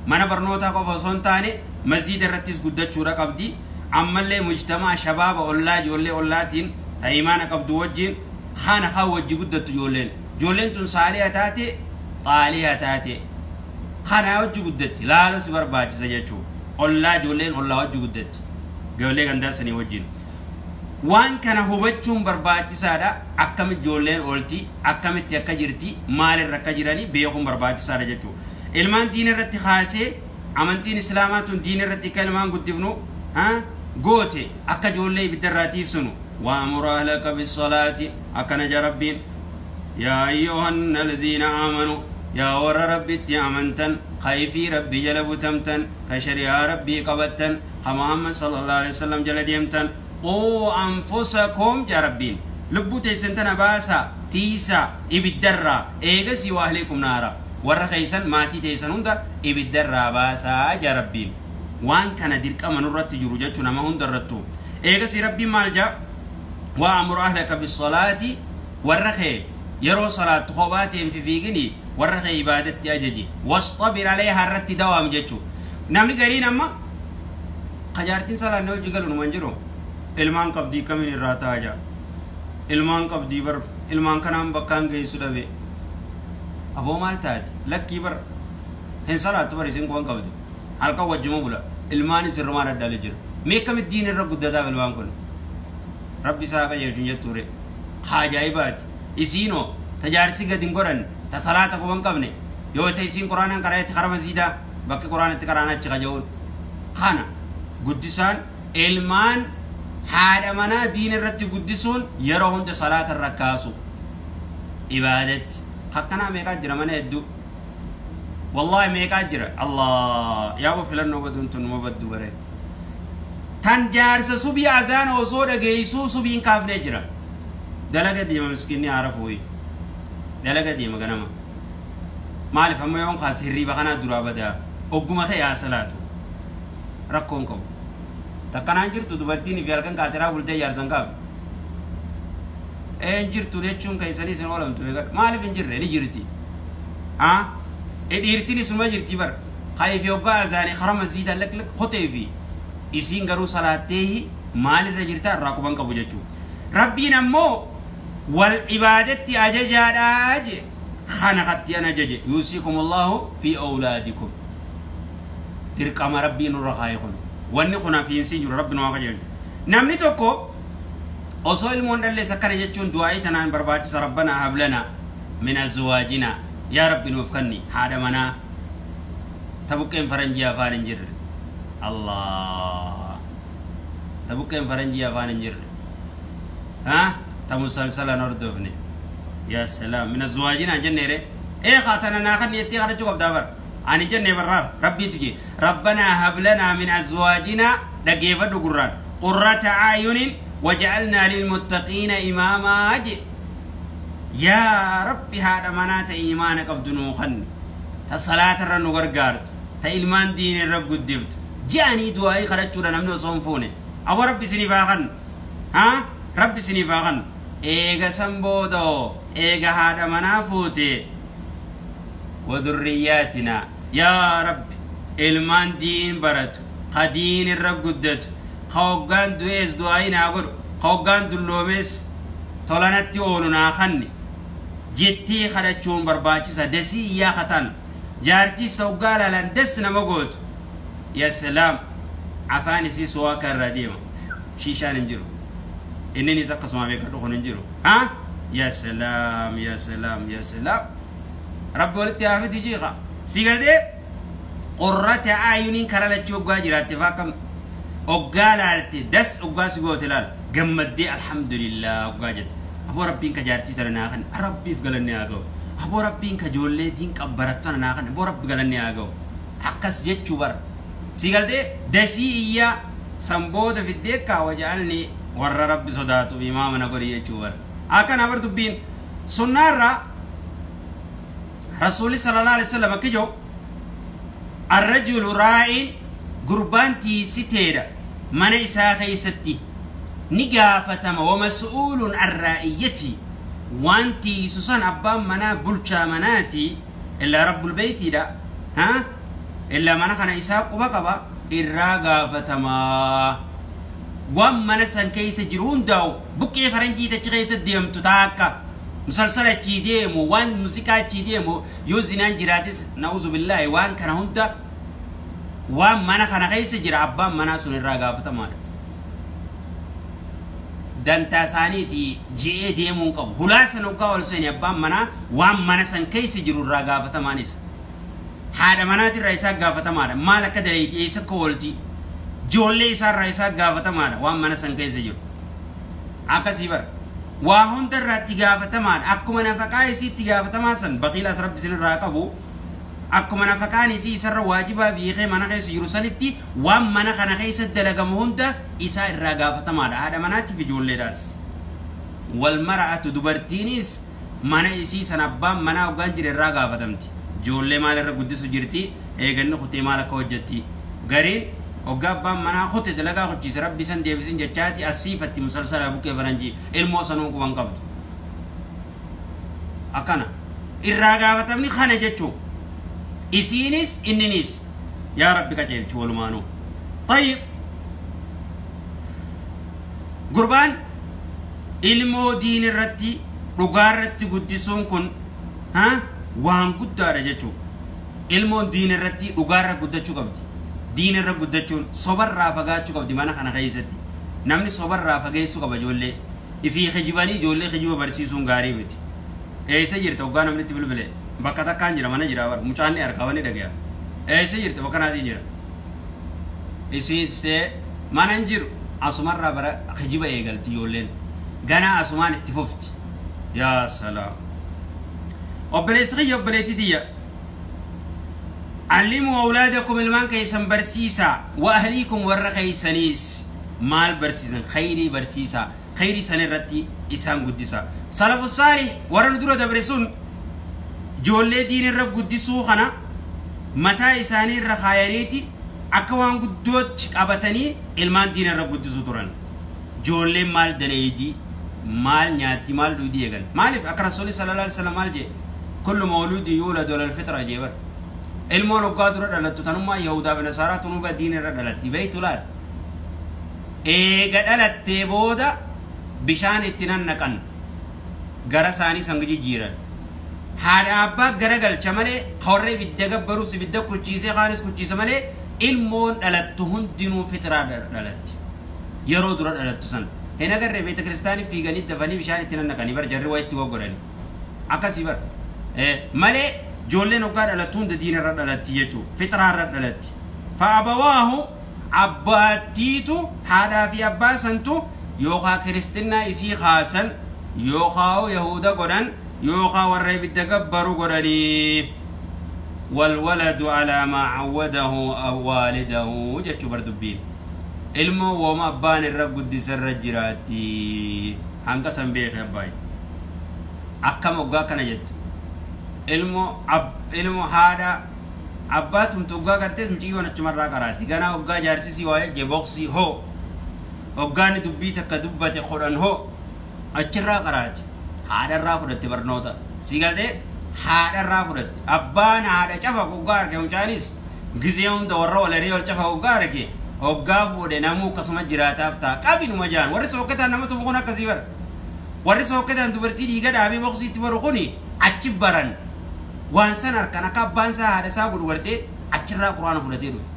S2: Mana barnootaa qofa osoo hin taane masjida irrattis guddachuudha qabdi. Ammallee mujtamaa shabaaba ollaa ijoollee ollaatiin ta imaana qabdu wajjin kana haa wajji guddattu ijoolleen. Ijoolleen tun saaliha taate xaaliha taate kana wajji guddatti laaluu si barbaachisa jechuudha. Ollaa ijoolleen ollaa wajji guddatti. Ijoollee gandaasanii wajjin. Waan kana hubachuun barbaachisaadha. Akkamitti ijoolleen oolti, akkamitti akka jirti, maalirra akka jiranii beekuun barbaachisaadha jechuudha. Ilmaan diina irratti kaasee amantiin islaamaa tun diina irratti akka ilmaan guddifnu goote, akka ijoollee ibiddarraa tiifsinu. وأمر أهلك بالصلاة أكن ربين يا أيها الذين آمنوا يا ور ربي أمنتن خيفي ربي جلب تمتن كشريعة ربي قبتن محمد صلى الله عليه وسلم جل ديمتن قوا أنفسكم يا ربين لبو تيسنتنا باسا تيسا إبدرا إيغسي وأهليكم نارا ور خيسن ماتي تيسن هندا إبدرا باسا يا ربين. وان كان ديرك أمن رت جروجتنا ما هند رتو إيغسي ربي مالجا وأمر أهلك بالصلاة والرخي يرو صلاة خوباتهم في فيقني والرخي عبادتي أججي واصطبر عليها الرت دوام جتشو. نمني قرين أما قجارتين صلاة نوجي قالوا نمنجرو ilmaan qabdii kamiin irraa taaja, ilmaan qabdii bar, ilmaan kanaan bakkaan geessu dhabe. Aboo maal taate? Lakkii bar hin salaattu bar, isin kuwan qabdu halkan wajjuma bula, ilmaan isirrumaan addaalee jira. Mee akkamitti diin irra guddataaf ilmaan kun? Rabbi isaa qajeelchuun jettuure ajaa'ibaati. Isiinoo tajaarsi gadi hin godhanne ta salaata quban qabne yoo ta'e isiin quraanaan qaraa'etti kara masiidaa bakki quraanatti qaraan achi qaja'uun kana guddisaan ilmaan haadha manaa diin irratti guddisuun yeroo hunda salaata irra kaasu ibaadatti. Akkanaa meeqaa jira mana hedduu, wallaahi meeqaa jira. Allah yaaboo filannoo baduun tun numa baddu bare tan jaarsa subii azaana osoo dhageessuu subiin kaafnee jira. Dalaga deema miskiinni haara fooyi dalaga deema ganama. Maaliif amma yoon kaase hirriiba kanaa duraa badaa ogguma kee haa salaatu rakkoon qabu. Takkanaan jirtu dubartiin fi halkan kaateraa bultee jaarsan qabu. Een jirtu jechuun keessanii isin oolamtu beekadha. Maaliif hin jirre ni jirti. Haa dhiirtiin isuma jirti bar. Kaayi fi hoggaa azaanii karaa masjiidaa lak lak kotee fi isiin garuu salaattee maalirra jirta irraa quban qabu jechuudha. Rabbiin ammoo wal ibaadatti ajajaadhaa jee. Kana katti ana jaje yuusikumullahu fi awlaadikum. Dirqama rabbiin nurra kaayee kun. Wanni kun hafiinsi jiru rabbi nu haa qajeelchu. Namni tokko osoo ilmoon dhallees akkana jechuun du'aa'ii tanaan barbaachisa rabbanaa hablana min azwaajina yaa rabbi nuuf kenni haadha manaa ta buqqeen faranjii afaan hin jirre. Allah ta buqqeen faranjii afaan hin jirre. Ha ta musalsalan hordofne. Yaa salaam min azwaajina jenneere ee kaatana naa kan jettee kadhachuu qabdaa bara. Ani jenne barraar rabbiitu jee rabbanaa hablanaa min azwaajinaa dhaggeeffadhu gurraan qurrata aayunin waja'alnaa lilmuttaqiina imaamaa jee. Yaa rabbi haadha manaa ta imaana qabdu nuu kenni ta salaatarra nu gargaartu ta ilmaan diinirra guddiftu je'anii du'aa'ii kadhachuudha namni osoo hin fuune. Aboo rabbi isiniif haa kennu. Haa rabbi isiniif haa kennu. Eega san booda eega haadha manaa fuute wadurriyaatinaa yaa rabbi ilmaan diin baratu ka diin irra guddatu ka hoggaan du'ees du'aa'ii naa godhu ka hoggaan dulloomees tolanatti oolu naa kenni jettee kadhachuun barbaachisa. Dasii iyyaa kataan jaartiis hoggaa laalan des nama gootu. Yaa salaam afaan isii suwaaka irraa deema shiishaan hin jiru. Inninis akkasuma beekadhu kun hin jiru. Haa yaa salaam yaa salaam yaa salaam rabbi walitti haafiti jiiqa si galtee qurrata aayuniin karaa lachuu hoggaa jiraatte faa akkam hoggaa laalte das hoggaa si goote laal gammaddee alhamdulillah hoggaa jedhe. Aboo rabbiin ka jaartii tana naa kenna rabbiif galanne haa ga'u. Aboo rabbiin ka ijoollee diin qabbarattu tana naa kenna aboo rabbi galanne haa ga'u. Akkas jechuu bara si galtee dasii iyyaa san booda fiddee kaawa ja'alni warra rabbi sodaatuuf imaama na godhi jechuu bara. Akkana bar dubbiin sunnaarraa rasuulli sallallahu alaihi wasallam akka jiru arrajulu raa'in gurbaan tiisiteedha mana isaa keessatti ni gaafatama wa mas'uulun an raa'iyyati waan tiisu san abbaan manaa bulchaa manaati illaa rabbul beeytiidha. Haa illaa mana kana isaa quba qaba irraa gaafatamaa. Waan mana san keessa jiru hundaa'u buqqee faranjii tachi keessa deemtu taakka musalsala achii deemu waan muuziqaa achii deemu yoo zinaan jiraatis na'uuzu billaahi waan kana hunda waan mana kana keessa jira abbaan manaa sun irraa gaafatamaadha. Dantaa isaaniiti je'ee deemuu hin qabu. Hulaa san hoggaa ol seeni abbaan manaa waan mana san keessa jiru irraa gaafatamaan isa. Haadha manaatirraa isaa gaafatamaadha. Maal akka daleeyti eessa akka oolti ijoollee isaarraa isaa gaafatamaadha waan mana san keessa jiru. Akkasii bara. Waa hunda irraa itti gaafatamaadha. Akkuma nafaqaa isii itti gaafatamaa san baqiilaas rabbi isinirraa qabu akkuma nafaqaan isii isarra waajibaa beekee mana keessa jiru sanitti waan mana kana keessa dalagamu hunda isaa irraa gaafatamaadha. Haadha manaatiif ijoolleedhaas. Wal mara'atu dubartiinis mana isii san abbaan manaa hoggaan jire irraa gaafatamti. Ijoollee maal irra guddisu jirti eeganni kutee maal akka hojjetti. Gariin hoggaa abbaan manaa kute dalagaa kuchiise rabbi san deebisin jechaati asiifatti musalsalaa buqqee faranjii ilmoo sanuu quban qabdu. Akkana irraa gaafatamni kana jechuu isiinis inninis yaa rabbi qajeelchi walumaanuu. Tayyib gurbaan ilmoo diin irratti dhugaa irratti guddisuun kun waan guddaadha jechuu. Ilmoon diin irratti dhugaa irra guddachuu qabdi. Diin irra guddachuun sobarraa fagaachuu qabdi mana kana keessatti. Namni sobarraa fageessuu qaba ijoollee. Ifii kijibanii ijoollee kijiba barsiisuun gaarii miti. Eessa jirta hoggaa namni itti bilbile bakka takkaan jira mana jira bara mucaan ni argaa wanni dhagaya. Eessa jirta bakka naatiin jira. Isiin mana hin jiru asumarraa bara kijiba eegalti ijoolleen. Ganaa asumaan itti fufti. Yaa salaam. Obboleessi kiyya obboleettii tiyya. علموا أولادكم المان كيسن برسيسا وأهليكم ور كيسنيس مال برسيسا خيري برسيسا خيري سنرتي إسان قدسا. سلف الصالح ورن درو دبرسون Ijoollee diin irra guddisuu kana mataa isaanii irra kaayaniiti akka waan guddootti qabatanii ilmaan diin irra guddisuu turan. Ijoolleen maal daleeydii maal nyaatti maal dhugdii eegan. Maaliif akka rasuulli sallallahu alaihi wasallam maal jee kullu mawluudin yuuladu alal fitra jee bar. Ilmoon hoggaa dura dhalattu tanummaa Yahudaa fi Nasaaraa tunuba diin irra dhalatti beeytu laata. Eega dhalattee booda bishaan itti nannaqan gara isaanii san jijjiiran. Haadha abbaa gara galcha malee horree ibidda gabbaruus ibidda kuchiisee kaanis kuchiise malee ilmoon dhalattu hundinuu fitraa dhalatti. Yeroo dura dhalattu san. Hin agarree beeta kiristaanii fiiganii dafanii bishaan itti nannaqanii bar jarri waa itti goggodhani. Akkasii bar. Malee ijoolleen hoggaa dhalattu hunda diin irra dhalatti jechuudha. Fitraa irra dhalatti. Fa'abawaahu abbaattiitu haadhaa fi abbaa santu yookaan kiristinnaa isii kaasan yookaan yahuda godhan yookaan warra ibidda gabbaru godhanii. Walwaladu alaa maa cawwadahu waalidahu jechuu bar dubbiin. Ilmoo wooma abbaan irra guddisa irra jiraatti. Hanga san beeke abbaayi. Akkam hoggaa kana jettu. Ilmoo haadha abbaa tumtu hoggaa gartees mucayyoon achumarraa qaraatti. Ganaa hoggaa jaarsisii waa jee boqsii hoo. Hoggaani dubbii takka dubbate hodhan hoo. Achirraa qaraati. Haadharraa fudhatte barnoota. Si galtee haadharraa fudhatte. Abbaan haadha cafa hoggaa arge mucaanis gizee hunda warra walaree ol cafa hoggaa arge hoggaa fuudhe namuu akkasuma jiraataaf ta'a. Qabinuma jaan warri sookkataan nama tumu kun akkasii bara. Warri sookkataan dubartii dhiiga dhaabee boqsiitti baru kuni achi baran. Waan san harkan akka abbaan isaa haadha isaa godhu gartee achirraa quraana fudhatee dhufe.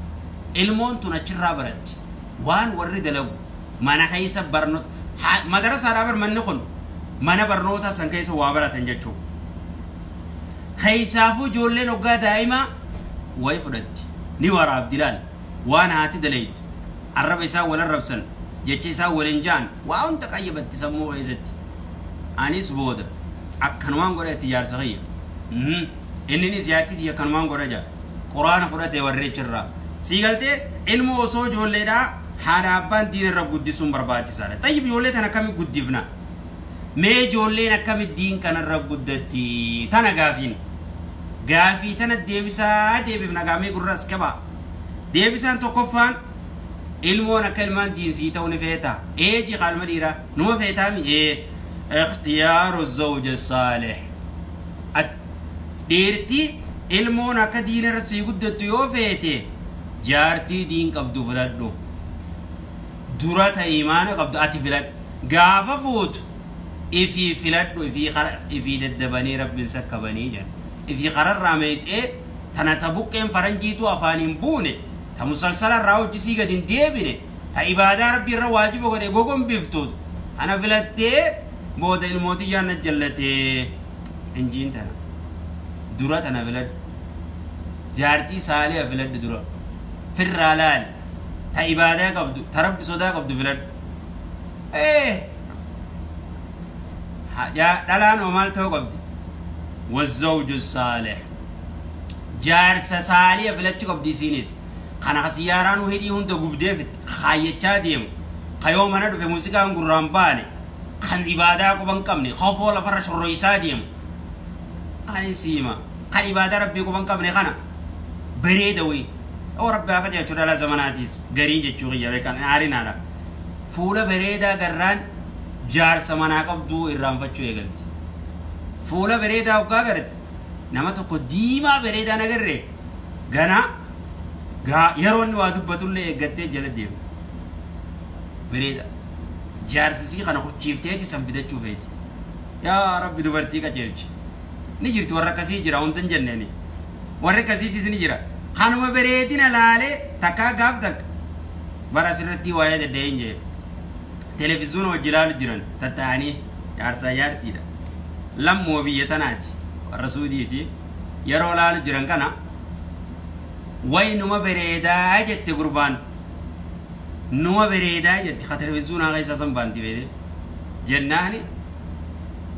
S2: Ilmoon tun achirraa baratti. Waan warri dalagu mana keessa barnoota madarasaadhaa bar manni kun mana barnoota san keessa waa baratan jechuudha. Keessaafuu ijoolleen hoggaa daa'imaa wayi fudhatti. Ni waraabdi laal. Waan haati dalaytu. Arraba isaa wal arrabsan. Jecha isaa waliin jaan. Waa hunda qayyabatti sammuu keessatti. Anis booda akkanumaan godha itti jaarsa kiyya. Inninis jaartii akkanumaan godha jaa. Quraana fudhatee warri achirraa. Sii galtee ilmoo osoo ijoolleedhaa haadha abbaan diin irra guddisuun barbaachisaadha. Tayyib ijoollee tana akkamitti guddifna? Mee ijoolleen akkamitti diin kanarra guddatti? Tana gaafiin. Gaafii tana deebisaa deebifna gaamee gurras qaba. Deebisaan tokkoffaan ilmoon akka ilmaan diinsii ta'uu ni feeta. Ee ji qaalma dhiiraa numa feetaami ee ikhtiyaaru zawja saalih. Dhiirti ilmoon akka diinarra sii guddattu yoo feete jaartii diin qabdu filadhu. Dura ta imaana qabdu ati filadhu. Gaafa fuutu ifii filadhu ifii daddabanii rabbiin sakkabanii jedha. Ifii kararraa meexee tana ta buqqeen faranjiitu afaan hin buune ta musalsala irraa hojjisii gad hin deebine ta ibaadaa rabbii irra waajiba godhe gogombiftu kana filattee booda ilmootii jaanna jallatee injiin tana dura tana filadhu. Jaartii saaliha filadhu dura. Firraa laali. Ta ibaadaa qabdu ta rabbi sodaa qabdu filadhu. Dhalaan oo maal ta'uu qabdi? والزوج الصالح. جارس صالح فلتش قبدي سينيس. خنا خسياران وهدي هند قبدي فت خايتشا ديم. خيوم أنا في موسيقى عن باني. خن عبادة كوبان كمني. خوف ولا فرش الرئيسة ديم. خن سيما. خن عبادة ربي كوبان كمني خنا. بريدوي. أو ربي أخذ جل على زماناتيس. غرين جتشوغي يا عارين على. فولا بريدا قران جارس منا قبضو إرام فتشو يقلت. Fuula bareedaa hoggaa garte nama tokko diimaa bareedaa nagarree ganaa yeroo inni waa dubbatullee eeggattee jala deemti. Bareeda jaarsisii kana kuchiifteeti san fidachuu feeti. Yaa Rabbi dubartii qajeelchi. Ni jirti warra akkasii jira wanta hin jenneeni. Warri akkasiitis ni jira. Kanuma bareedina laalee takkaa gaaf takka bara asirratti waa'ee dadda'een jee. Televiziyoona wajji ilaalu jiran tatta'anii jaarsaa jaartiidha. Lammoo biyya tanaati warra Suudiiti yeroo laalu jiran kana wayi numa bareedaa jette gurbaan numa bareedaa jette ka televiziyoonaa keessa san baanti beete jennaani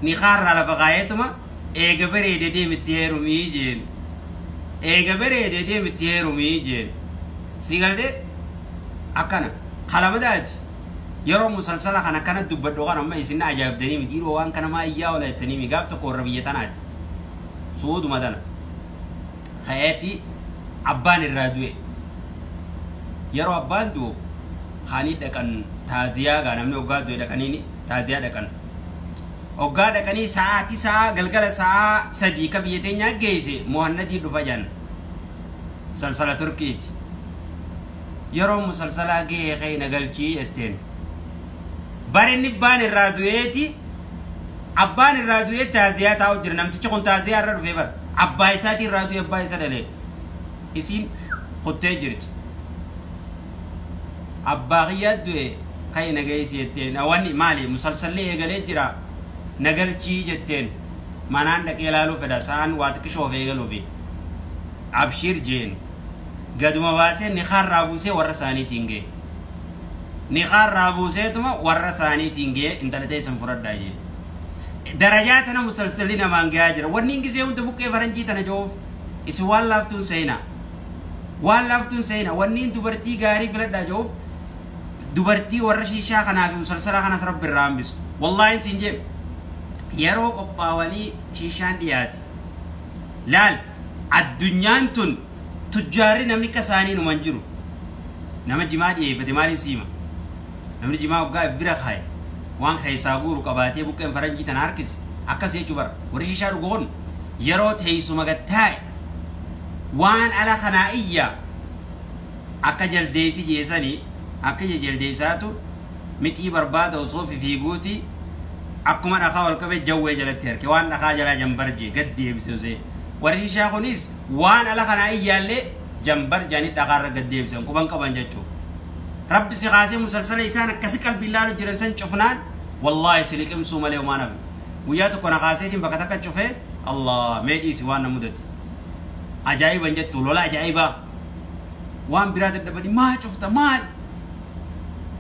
S2: ni kaarraa lafa kaayeetuma eega bareede deemitti heerumii jeen eega bareede deemitti heerumii jeen si galtee akkana kalamadaati. Yeroo musalsala kana kana dubbadhu kan amma isin ajaa'ibdanii mi dhiiroo waan kana maa iyyaa oola jettanii mi gaaf tokko warra biyya tanaati. Suuduma tana ka'eeti abbaan irraa du'e. Yeroo abbaan du'u kaanii dhaqan taaziyaa gaa namni hoggaa du'e dhaqanii taaziyaa dhaqan. Hoggaa dhaqanii sa'aatii sa'a galgala sa'a 3 ka biyya teenyaa geesse Muhannadii dhufa jan salsala Turkiiti. Yeroo musalsalaa gahee ka'e nagalchii jetteen. Barinni abbaan irraa du'eeti abbaan irraa du'ee taaziyaa taa'u jira namtichi kun taaziyaa irra dhufee bara abbaa isaatii irraa du'e abbaa isa dhalee isiin kuttee jirti. Abbaa kiyyaa du'e ka'e nageessi jetteen wanni maali musalsallee eegalee jira nagalchii jetteen manaan dhaqee ilaaluu fedha sa'aan waa xiqqishoof eegaluufi abshiir jeen gaduma baasee niqaarraa buusee warra isaaniitiin ga'e. Niqaarraa buuseetuma warra isaaniitiin ga'e intala teessan fudhadhaa jee. Darajaa tana musalsalli namaan gahaa jira. Wanni ingisee hunda buqqee faranjii tana jiruuf isin waan laaftuun seenaa. Waan laaftuun seenaa. Wanni dubartii gaarii filadhaa jiruuf dubartii warra shiishaa kanaa fi musalsala kanas rabbi irraa hambisu. Wallaahi siin jee yeroo qophaawanii shiishaan dhiyaate. Laal addunyaan tun tujjaarri namni akka isaanii numan jiru. Nama jimaa dhiyeeffate maaliin siima? Namni jimaa waggaa bira kaaye. Waan keessaa guuru qabaatee buqqeen faranjii tana harkise akkas jechuu bara warri shiishaa dhugu kun yeroo teessuma gattaa'e waan ala kanaa iyya akka jaldeessi jeesanii akka jaldeessaatu mixii barbaada osoo fiiguuti akkuma dhakaa ol qabee jawwee jalatti harke waan dhakaa jalaa jambar jee gad deebise osee warri shiishaa kunis waan ala kanaa iyyaallee jambar jaanii dhakaarra gad deebisan quban qaban jechuudha. Rabbi si kaasee musalsala isaan akkasi qalbii ilaalu jiran san cufnaan wallaahi si liqimsuu malee homaa nafi. Guyyaa tokko na kaaseetiin bakka takka cufee Allah mee dhiisi waan na mudate. Ajaa'iban jettu lola ajaa'ibaa. Waan biraa dadhabanii maa cufta maal?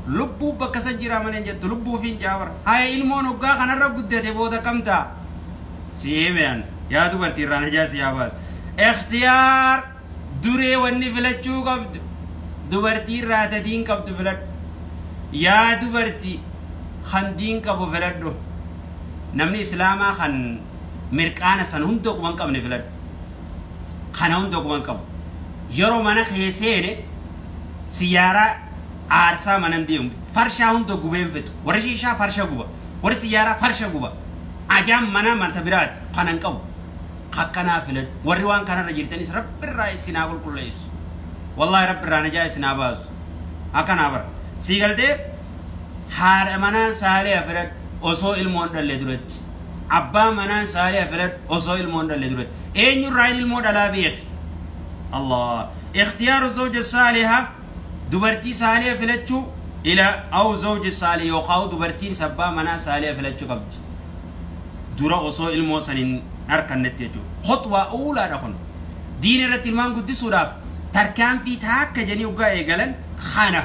S2: Lubbuu bakka san jiraa malee jettu lubbuu fi jaawar. Haya ilmoon hoggaa kanarra guddate booda kam ta'a? Si himeen yaa dubartii irraa najaa si yaa baasu. Ikhtiyaar duree wanni filachuu qabdu. Dubartii irraa tadiin qabdu filadhu. Yaa dubartii kan diin qabu filadhu. Namni islaamaa kan mirqaana san hunda quban qabne filadhu. Kana hunda quban qabu. Yeroo mana kee seene siyyaaraa aarsaa manan deemu. Farshaa hunda gubeen fixu. Warri shiishaa farsha guba. Warri siyyaaraa farsha guba. Ajaan mana manta biraati kanan qabu. Akkanaa filadhu. Warri waan kanarra jirtanis rabbi irraa isinaa qulqulleessu. Wallahi rabbi irraa najaa isinaa baasu. Akkanaa bara. Sii galtee haadha manaa saalee filadhu osoo ilmoon dhalle duratti. Abbaa manaa saalee filadhu osoo ilmoon dhalle duratti. Eenyurraa inni ilmoo dhalaa beeki? Allah. Ikhtiyaaru zawja saaliha dubartii saalee filachuu ila aw zawji saalih yookaan dubartiin abbaa manaa saalee filachuu qabdi. Dura osoo ilmoo saniin harkannetti jechuudha. Khutwaa uulaadha kun. Diin irratti ilmaan guddisuudhaaf tarkaanfii taakka jedhanii hoggaa eegalan kana.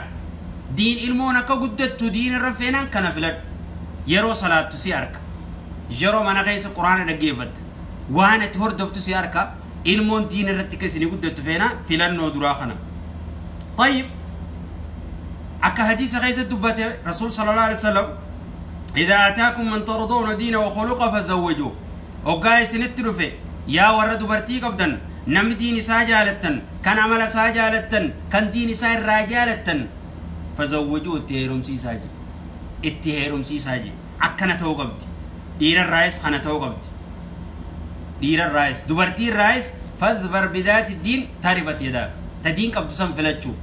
S2: Diin ilmoon akka guddattu diin irra feenaan kana filadhu. Yeroo salaattu si harka. Yeroo mana keessa quraana dhaggeeffatta. Waan ati hordoftu si harka. Ilmoon diin irratti akka isinii guddattu feenaa filannoo duraa kana. Tayyib akka hadiisa keessa dubbate Rasuul sallallahu alaihi wasallam إذا أتاكم من ترضون دينه وخلقه فزوجوه. Hoggaa isinitti dhufe yaa warra dubartii qabdan namni diin isaa jaalattan kan amala isaa jaalattan kan diin isaa irraa jaalattan fazawwajuu itti heerumsiisaa jedhe. Itti heerumsiisaa jedhe. Akkana ta'uu qabdi. Dhiirarraayis kana ta'uu qabdi. Dhiirarraayis dubartiirraayis fadfar bidaati diin taribat yadaak. Ta diin qabdu san filachuu.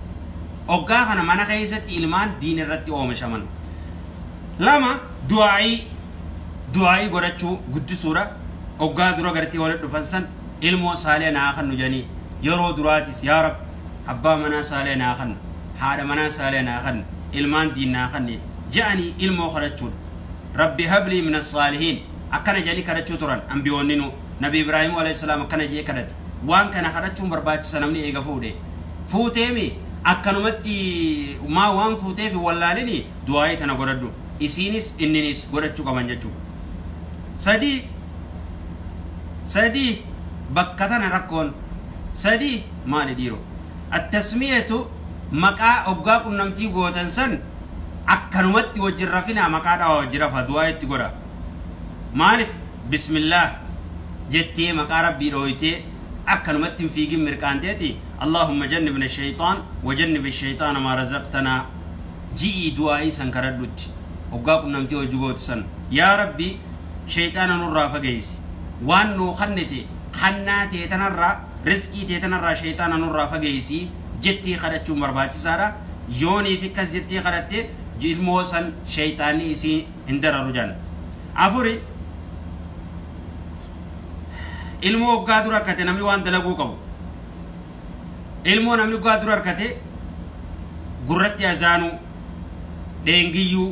S2: Hoggaa kana mana keessatti ilmaan diin irratti oomishaman. Lama du'aa'ii godhachuu guddisuudha. Hoggaa dura gartee walitti dhufan san ilmoo saalee naa kennu jedhanii yeroo duraatis yaa Rabbi abbaa manaa saalee naa kennu haadha manaa saalee naa kennu ilmaan diin naa kennu jedhanii ilmoo kadhachuudha. Rabbi hablii min as-saalihiin akkana jedhanii kadhachuu turan ambiyoonni nu Nabi Ibraahim alayhi salaam akkana jedhee kadhate. Waan kana kadhachuun barbaachisa namni eega fuudhe. Fuuteemi akkanumatti maa waan fuuteef wallaalini du'aa'ii tana godhadhu. Isiinis inninis godhachuu qaban jechuudha. Sadii bakka tana rakkoon sadii maali dhiiroo? Attasmiyatu maqaa hoggaa qunnamtii gootan san akkanumatti wajjin rafinaa maqaa dhawaa wajjin rafa du'aa itti godha. Maaliif? Bismillaah. Jettee maqaa rabbii dhooytee akkanumatti hin fiigin mirqaanteeti Allahumma jannibna shaytaan wajannib shaytaana maa razaqtanaa ji'ii du'aa'ii san kadhadhutti hoggaa qunnamtii hojii gootu san yaa rabbi shayxaana nurraa fageessi waan nuu kannite kannaa ta'e tanarraa riskii ta'e tanarraa shayxaana nurraa fageessi jettee kadhachuun barbaachisaadha yooniif akkas jettee kadhatte ilmoo san shayxaanni isii hin dararu jedhan afuri ilmoo hoggaa dura harkate namni waan dalaguu qabu ilmoo namni hoggaa dura harkate gurratti azaanuu dheengiyyuu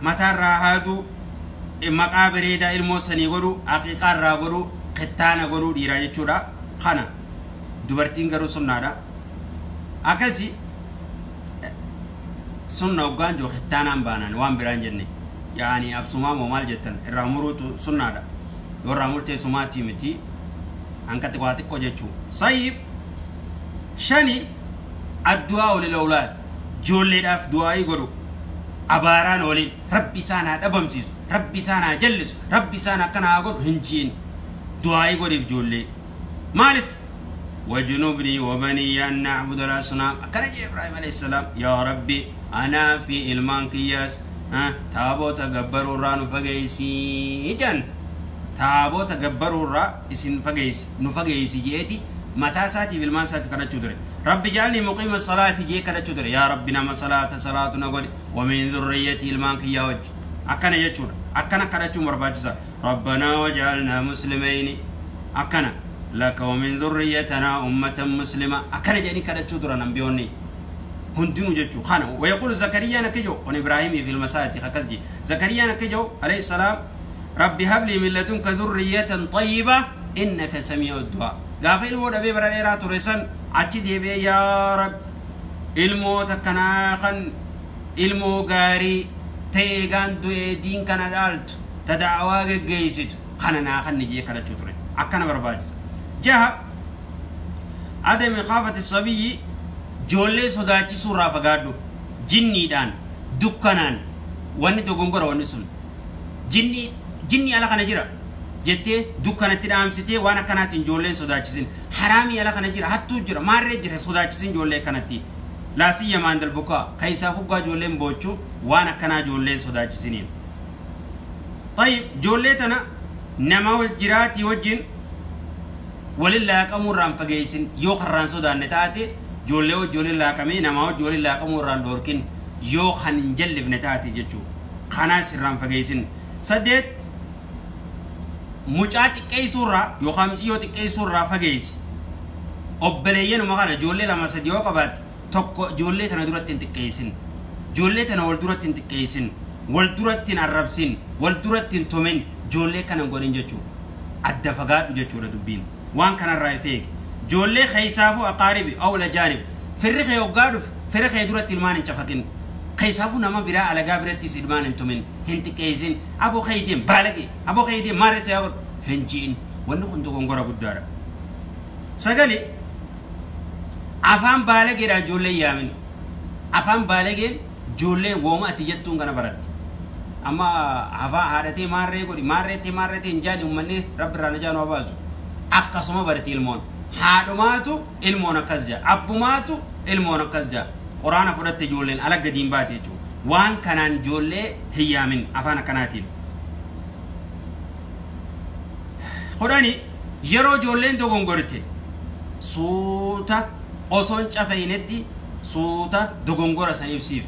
S2: mataarraa haaduu maqaa bareedaa ilmoo sanii godhu aqiiqaarraa godhu kittaana godhuu dhiiraa jechuudha kana dubartiin garuu sunnaadha akkasi sunna hoggaan jiru kittaanaan baanaan waan biraan jenne yaani absumaa moo maal jettan irraa muruutu sunnaadha yoo irraa murtee sumaatii miti hanqatti waa xiqqoo jechuu sayyib shani addu'aa olil awlaad ijoolleedhaaf du'aa'ii godhu abaaraan waliin rabbi isaan haa dhabamsiisu rabbi isaan haa jallisu rabbi isaan akkana haa godhu hin ji'in du'aa'ii godhiif ijoollee maaliif wajnubnii wabaniya an na'buda al-asnaam akkana jee Ibraahim alayhi salaam yaa rabbi anaa fi ilmaan kiyyaas taaboota gabbaruurraa nu fageessii jedhan taaboota gabbaruurraa isin fageessi nu fageessi jeeti mataa isaatiif ilmaan isaatiif kadhachuu ture rabbi jaalni muqiima salaati jee kadhachuu ture yaa rabbi nama salaata salaatu na godhe wamin dhurriyyati ilmaan kiyyaa wajji akkana jechuudha akkana kadhachuun barbaachisa rabbanaa wajaalnaa muslimayni akkana laka wamin dhurriyyatanaa ummatan muslima akkana jedhanii kadhachuu turan ambiyoonni hundinuu jechuu kana wayaquulu zakariyaan akka jiru kun ibraahimiif ilma isaati akkas jee zakariyaan akka jiru alayhi salaam rabbi hablii min ladunka dhurriyyatan xayyiba innaka samii'u du'aa gaafa ilmoo dhabee bara dheeraa ture san achi deebi'ee yaa rabbi ilmoota kanaa kan ilmoo gaarii ta'ee gaan du'ee diin kana dhaaltu ta da'awaa geggeessitu kana naa kan jee kadhachuu ture akkana barbaachisa jaha adami khaafati sabiyyi ijoollee sodaachisuu irraa fagaadhu jinniidhaan dukkanaan wanni dogongora wanni sun jinni ala kana jira jettee dukkanatti dhaamsitee waan akkanaatiin ijoolleen sodaachisin haraamii ala kana jira hattuu jira maarree jira sodaachisin ijoollee kanatti laasiyyamaan dalbukaa kaysaa fuggaa ijoolleen boochuu waan akkanaa ijoolleen sodaachisiniin طيب ijoollee tana nama jiraatii wajjin walin laaqamuu irraan fageessin yoo karraan sodaanne taate ijoollee wajji walin laaqamee namaa wajji walin laaqamuu irraan dhoorkin yoo kan hin jallifne taate jechuu kanaas irraan fageessin saddeet mucaa xiqqeessuurraa yookaan muciyyoo xiqqeessuurraa fageessi obboleeyyanuma kana ijoollee lama sadi yoo qabaatte tokko ijoollee tana duratti hin xiqqeessin ijoollee tana wal duratti hin xiqqeessin wal duratti hin arrabsin wal duratti hin tumin ijoollee kana hin godhin jechuu adda fagaadhu jechuudha dubbiin waan kanarraa if eegi ijoollee keessaafuu aqaaribi aw lajaanib firri kee hoggaa dhufe firri kee duratti ilmaan hin cafaqin keessaafuu nama biraa alagaa birattis ilmaan hin tumin hin xiqqeessin aboo kee deem baalage aboo kee deem maarree siyaa godhu hin ji'in wanni kun dogongora guddaadha sagali afaan baalageedhaan ijoollee yaamin afaan baalageen ijoollee wooma ati jettuun kana baratti amma afaan haadhatee maarree godhi maarreettee maarreettee hin jaani uummanni rabbi irraa na jaanu baasu akkasuma barati ilmoon haadhumaatu ilmoon akkas jaa abbumaatu ilmoon akkas jaa quraana fudhatte ijoolleen ala gadiin baate jechuudha waan kanaan ijoollee hin yaamin afaan akkanaatiin. Kudhani yeroo ijoolleen dogongorte suuta osoon cafaynetti suuta dogongora san ibsiif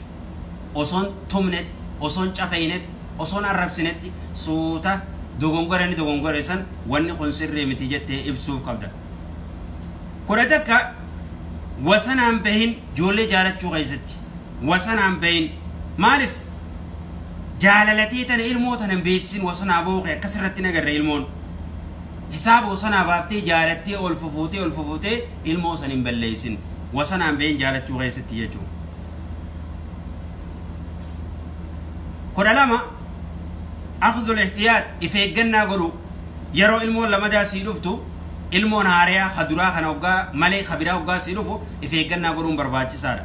S2: osoon tumnetti osoon cafaynetti osoon arrabsinetti suuta dogongora inni dogongore san wanni kun sirrii miti jettee ibsuuf qabda. 11 wasanaan bahin ijoollee jaalachuu keessatti wasanaan bahin maaliif jaalalatee tana ilmoo tana hin beeksisin wasanaa booqe akkasirratti nagarre ilmoon hisaaba wasanaa baaftee jaalattee ol fufuutee ilmoo san hin balleessin wasanaan bahin jaalachuu keessatti jechuudha. 12 أخذ الاحتياط إفيقنا قلو يرو إلمون لما دا سيدفتو إلمون هاريا خدورا خنوغا مالي خبيرا وغا سيدفو إفيقنا قلو برباچي سارا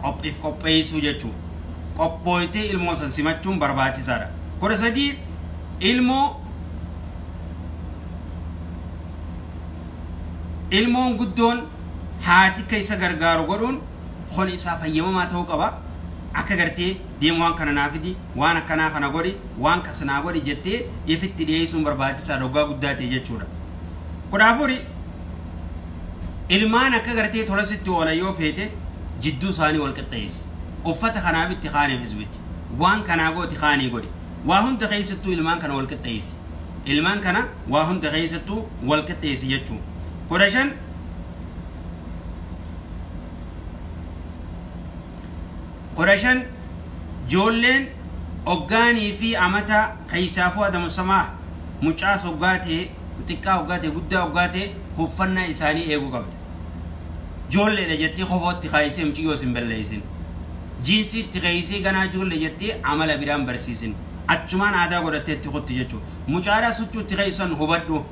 S2: قب إف قب جتو قب إلمون سنسيمتشون برباچي سارا كورا سدي إلمو Ilmoon guddoon haati keessa gargaaru godhuun kun isaa fayyamamaa ta'uu qaba. Akka gartee deemu waan kana naa fidi, waan akkanaa kana godhi, waan kasanaa godhi jettee ifitti dhiyeessuun barbaachisaa dhoggaa guddaa ta'e jechuudha. 14 ilmaan akka gartee tola sitti oolan yoo feete jidduu isaanii wal qixxeessi. Uffata kanaa bitti kaaniifis bitti. Waan kanaa gooti kaanii godhi. Waa hunda keessattuu ilmaan kana wal qixxeessi. Ilmaan kana waa hunda keessattuu wal qixxeessi jechuudha. 15 ijoolleen hoggaanii fi amata keessaafuu adamusamaa mucaas hoggaa ta'e xiqqaa hoggaa ta'e guddaa hoggaa ta'e uffannaa isaanii eeguu qabda. Ijoolleedha jettee kofootti kaayisee mucayyoo hin balleessin. Jiinsiitti kaayisee ganaa ijoollee jettee amala biraan barsiisin. Achumaan aadaa godhattee itti kutti jechuudha. Mucaadhaa suchuutti kaayisan hubadhu.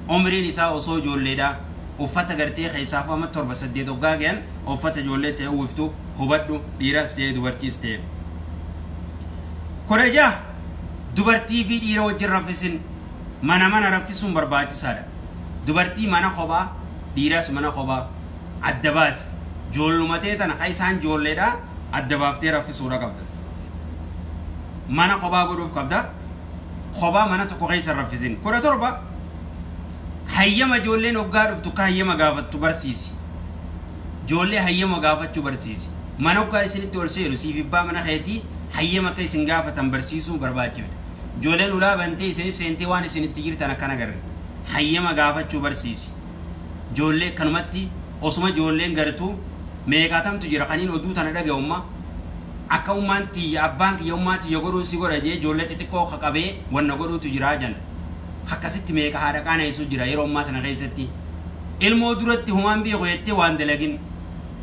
S2: Umriin isaa osoo ijoolleedha. Uffata gartee keessaafuu amma 7 8 hoggaa gahan uffata ijoollee ta'e uwwiftu hubadhu dhiiras ta'e dubartiis ta'e. 16 dubartii fi dhiira wajjin raffisin. Mana mana raffisuun barbaachisaadha. Dubartii mana kophaa dhiiras mana kophaa adda baasi. Ijoollumatee tana kan isaan ijoolleedha adda baaftee raffisuudha qabda. Mana kophaa godhuuf qabda. Kophaa mana tokko keessa raffisin. 17 hayyama ijoolleen hoggaa dhuftu ka hayyama gaafattu barsiisi. Ijoollee hayyama gaafachuu barsiisi. Mana hoggaa isinitti ol seenu siif abbaa mana keetii hayyama akka isin gaafatan barsiisuu barbaachifte. Ijoolleen ulaa bantee isin seentee waan isinitti jirtan akkana agarre. Hayyama gaafachuu barsiisi. Ijoollee kanumatti osuma ijoolleen gartuu meeqaatamtu jira kaniin oduu tana dhaga'umma akka ummaan tiyya abbaan kiyya ummaa tiyya godhuun si godha jee ijoollee xixiqqoo qaqabee wanna godhuutu jiraa jan. Akkasitti meeqa haadha qaaneessu jira yeroo ammaa tana keessatti. Ilmoo duratti humaan beeku jettee waan dalagin.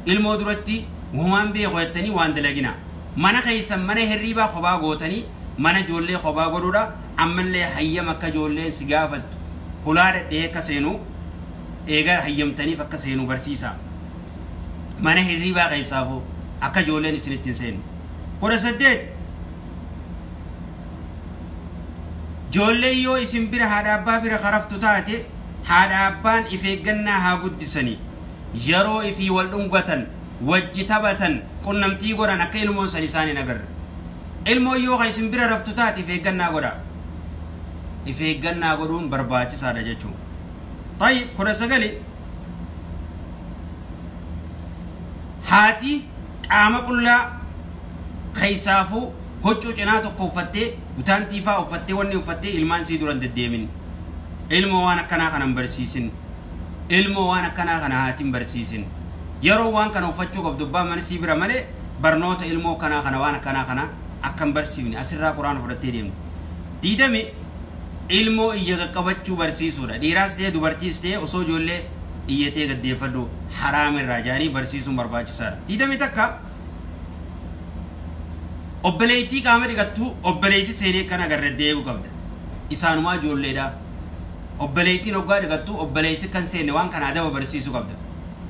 S2: Ilmoo duratti humaan beeku jettanii waan dalagina. Mana keessan mana hirriibaa kophaa gootanii mana ijoollee kophaa godhuudha. Ammallee hayyama akka ijoolleen si gaafattu hulaa dhadhee akka seenu eegaa hayyamtaniif akka seenu barsiisa. Mana hirriibaa keessaafuu akka ijoolleen isinitti hin seenu. 18 ijoollee yoo isin bira haadha abbaa bira karaftu taate haadha abbaan if eeggannaa haa guddisanii. Yeroo ifii wal dhungatan wajji taphatan qunnamtii godhan akka ilmoon san isaan hin agarre. Ilmoo yoo isin bira raftu taate if eeggannaa godha. If eeggannaa godhuun barbaachisaadha jechuudha. Tayyib 19 haati qaama qullaa keessaafuu huccuu cinaa tokko uffattee butaantii faa uffattee wanni uffattee ilmaan sii duran deddeemin. Ilmoo waan akkanaa kana hin barsiisin. Ilmoo waan akkanaa kana haati hin barsiisin. Yeroo waan kana uffachuu qabdu abbaa mana sii bira malee barnoota ilmoo kanaa kana waan akkanaa kana akka hin barsiifne asirraa quraana fudhattee deemte. 20 ilmoo iyya qaqqabachuu barsiisuudha. Dhiiraas ta'e dubartiis ta'e osoo ijoollee iyyatee gaddeeffadhu haraam irraa jaanii barsiisuun barbaachisaadha. 21 obboleettii qaama dhiqattu obboleessi seenee kan agarre deeguu qabda. Isaanumaa ijoolleedha. Obboleettiin hoggaa dhiqattu obboleessi kan seenne waan kana adaba barsiisuu qabda.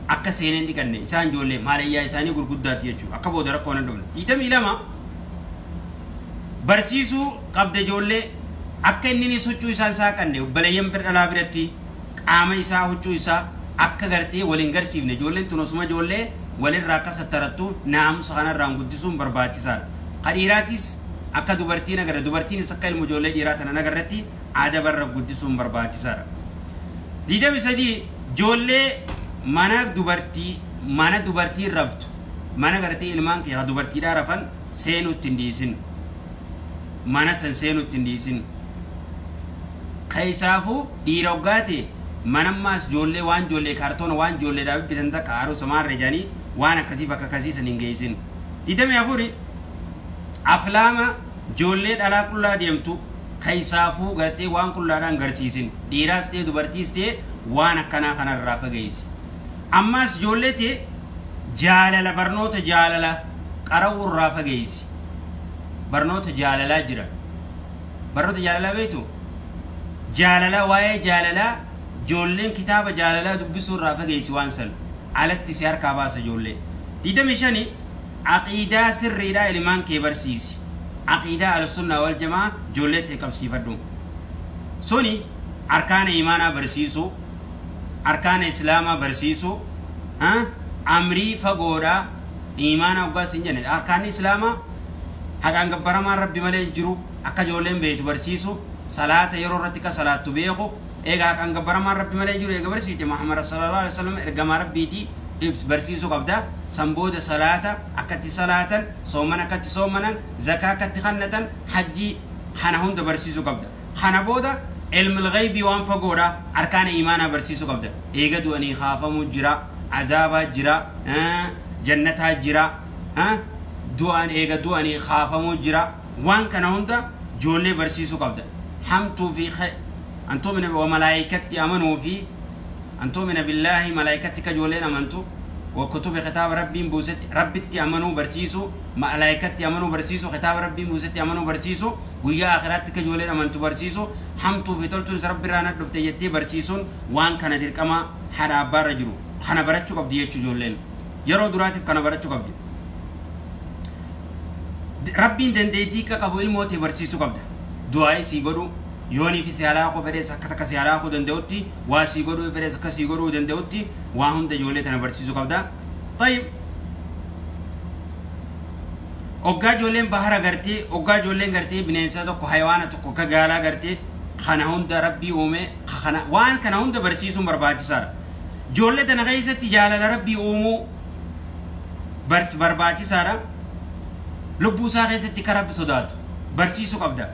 S2: Akka seeneen dhiqanne isaan ijoollee maalayyaa isaanii gurguddaatti jechuudha. Akka booda rakkoon hin dhufne. 22 barsiisuu qabda ijoollee akka inni ni sochuu isaan saaqanne obboleeyyan bira dhalaa biratti qaama isaa huccuu isaa akka gartee waliin garsiifne ijoolleen tun osuma ijoollee walirraa akka sattarattu naamusa kanarraan guddisuun barbaachisaadha. Ka dhiiraatis akka dubartiin agarra dubartiinis akka ilmu ijoollee dhiiraa tana agarratti aadaa barra guddisuun barbaachisaadha. 23 ijoollee mana dubartii raftu mana gartee ilmaan kee dubartiidhaa rafan seenuutti hin dhiisin. Mana san seenuutti hin dhiisin. Keessaafuu dhiira hoggaa ta'e manammaas ijoollee waan ijoollee kaartoona waan ijoolleedhaaf bitan takka haaroo samaarra jedhanii waan akkasii bakka akkasii san hin geessin. 24 aflaama ijoollee dhalaa qullaa deemtu keessaafuu gartee waan qullaadhaan garsiisin. Dhiiraas ta'e dubartiis ta'e waan akkanaa kanarraa fageessi. Ammaas ijoollee ta'e jaalala barnoota jaalala qara'uu irraa fageessi. Barnoota jaalalaa jira. Barnoota jaalalaa beektu? Jaalala waa'ee jaalalaa ijoolleen kitaaba jaalalaa dubbisuu irraa fageessi waan san alatti si harkaa baasa ijoollee. 25 aqiidaa sirriidhaa ilmaan kee barsiisi. Aqiidaa al-sunnaa wal jamaa ijoollee ta'e qabsiifadhu. Suni arkaana imaanaa barsiisuu, Arkaana islaamaa barsiisuu, amrii fagoodhaa iimaana hoggaa siin jenne arkaanni islaamaa haqaan gabbaramaan rabbi malee hin jiru akka ijoolleen beektu barsiisu, salaata yeroo irratti akka salaattu beeku. Egaa haqaan gabbaramaan rabbi malee hin jiru eega barsiite Muhammad sallallahu alaihi wasallam ergamaa rabbiitii barsiisuu qabda. San booda salaata akkatti salaatan, soomana akkatti soomanan, zakaa akkatti kannatan, hajjii kana hunda barsiisuu qabda. Kana booda ilmul ghaybii waan fagoodha arkaana iimaanaa barsiisuu qabda. Eega du'anii kaafamuu jira, azaabaa jira, jannataa jira, du'an eega du'anii kaafamuu jira. Waan kana hunda ijoollee barsiisuu qabda. Hamtuu fi antuumina wa malaayikatti amanuu fi antuumina billaahi malaayikatti ka ijoolleen amantu wa kutubi kitaaba rabbiin buusetti rabbitti amanuu barsiisuu, malaayikatti amanuu barsiisuu, kitaaba rabbiin buusetti amanuu barsiisuu, guyyaa akhiraatti ka ijoolleen amantu barsiisuu, hamtuu fi toltuun isa rabbi irraa na dhufte jettee barsiisuun waan kana dirqama haadha abbaarra jiru. Kana barachuu qabdi jechuu ijoolleen yeroo duraatiif kana barachuu qabdi. Rabbiin dandeettii akka qabu ilmootee barsiisuu qabda. Du'aa sii godhu yoonii fi si halaakuu fedhees akka takka si halaakuu danda'utti, waa sii godhuu fedhees akka sii godhuu danda'utti waa hunda ijoollee tana barsiisuu qabda. Tayyib hoggaa ijoolleen bahara gartee, hoggaa ijoolleen gartee bineensa tokko hayawaana tokko akka gaalaa gartee kana hunda rabbii uume kana waan kana hunda barsiisuun barbaachisaadha. Ijoollee tana keessatti jaalala rabbii uumuu barbaachisaadha. Lubbuu isaa keessatti akka rabbi sodaatu barsiisuu qabda.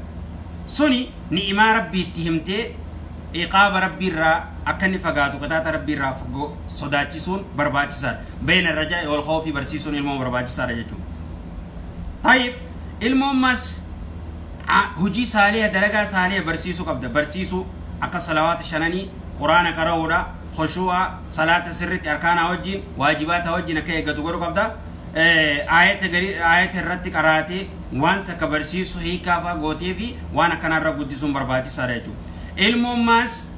S2: Suni ni'imaa rabbii itti himtee iqaaba rabbii irraa akka inni fagaatu qixaaxa rabbii irraa sodaachisuun barbaachisaadha. Beena rajaa wal khoofii barsiisuun ilmoo barbaachisaadha jechuudha. Tayyib ilmoon mas hojii saaliha dalagaa saaliha barsiisuu qabda. Barsiisuu akka salawaata shananii, quraana qara'uudha, khushuu'a, salaata sirriitti arkaanaa wajjin, waajibaata wajjin akka eeggatu godhuu qabda. Ayata garii ayata irratti qaraatee waan takka barsiisu hiikaa fa'aa gootee fi waan akkanarra guddisuun barbaachisaadha jechuudha. Ilmoon maas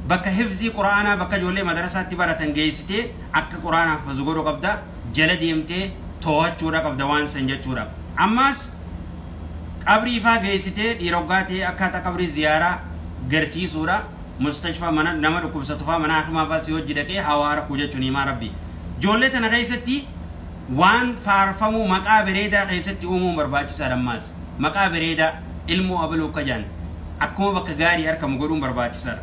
S2: bakka hifzii quraanaa bakka ijoollee madarasaatti baratan geessitee akka quraana hafazu godhuu qabda. Jala deemtee to'achuudha qabda waan san jechuudha. Ammas qabrii fa'aa geessitee dhiira hoggaa ta'ee akkaataa qabrii ziyaaraa garsiisuudha. Mustashfaa mana nama dhukkubsatu fa'aa mana hakimaa fa'aa si hojii dhaqee hawaa rakkuu jechuun himaa rabbi. Ijoollee tana keessatti waan faarfamuu maqaa bareedaa keessatti uumuun barbaachisaadha. Ammaas maqaa bareedaa ilmoo abaluu akka jaan akkuma bakka gaarii argamu godhuun barbaachisaadha.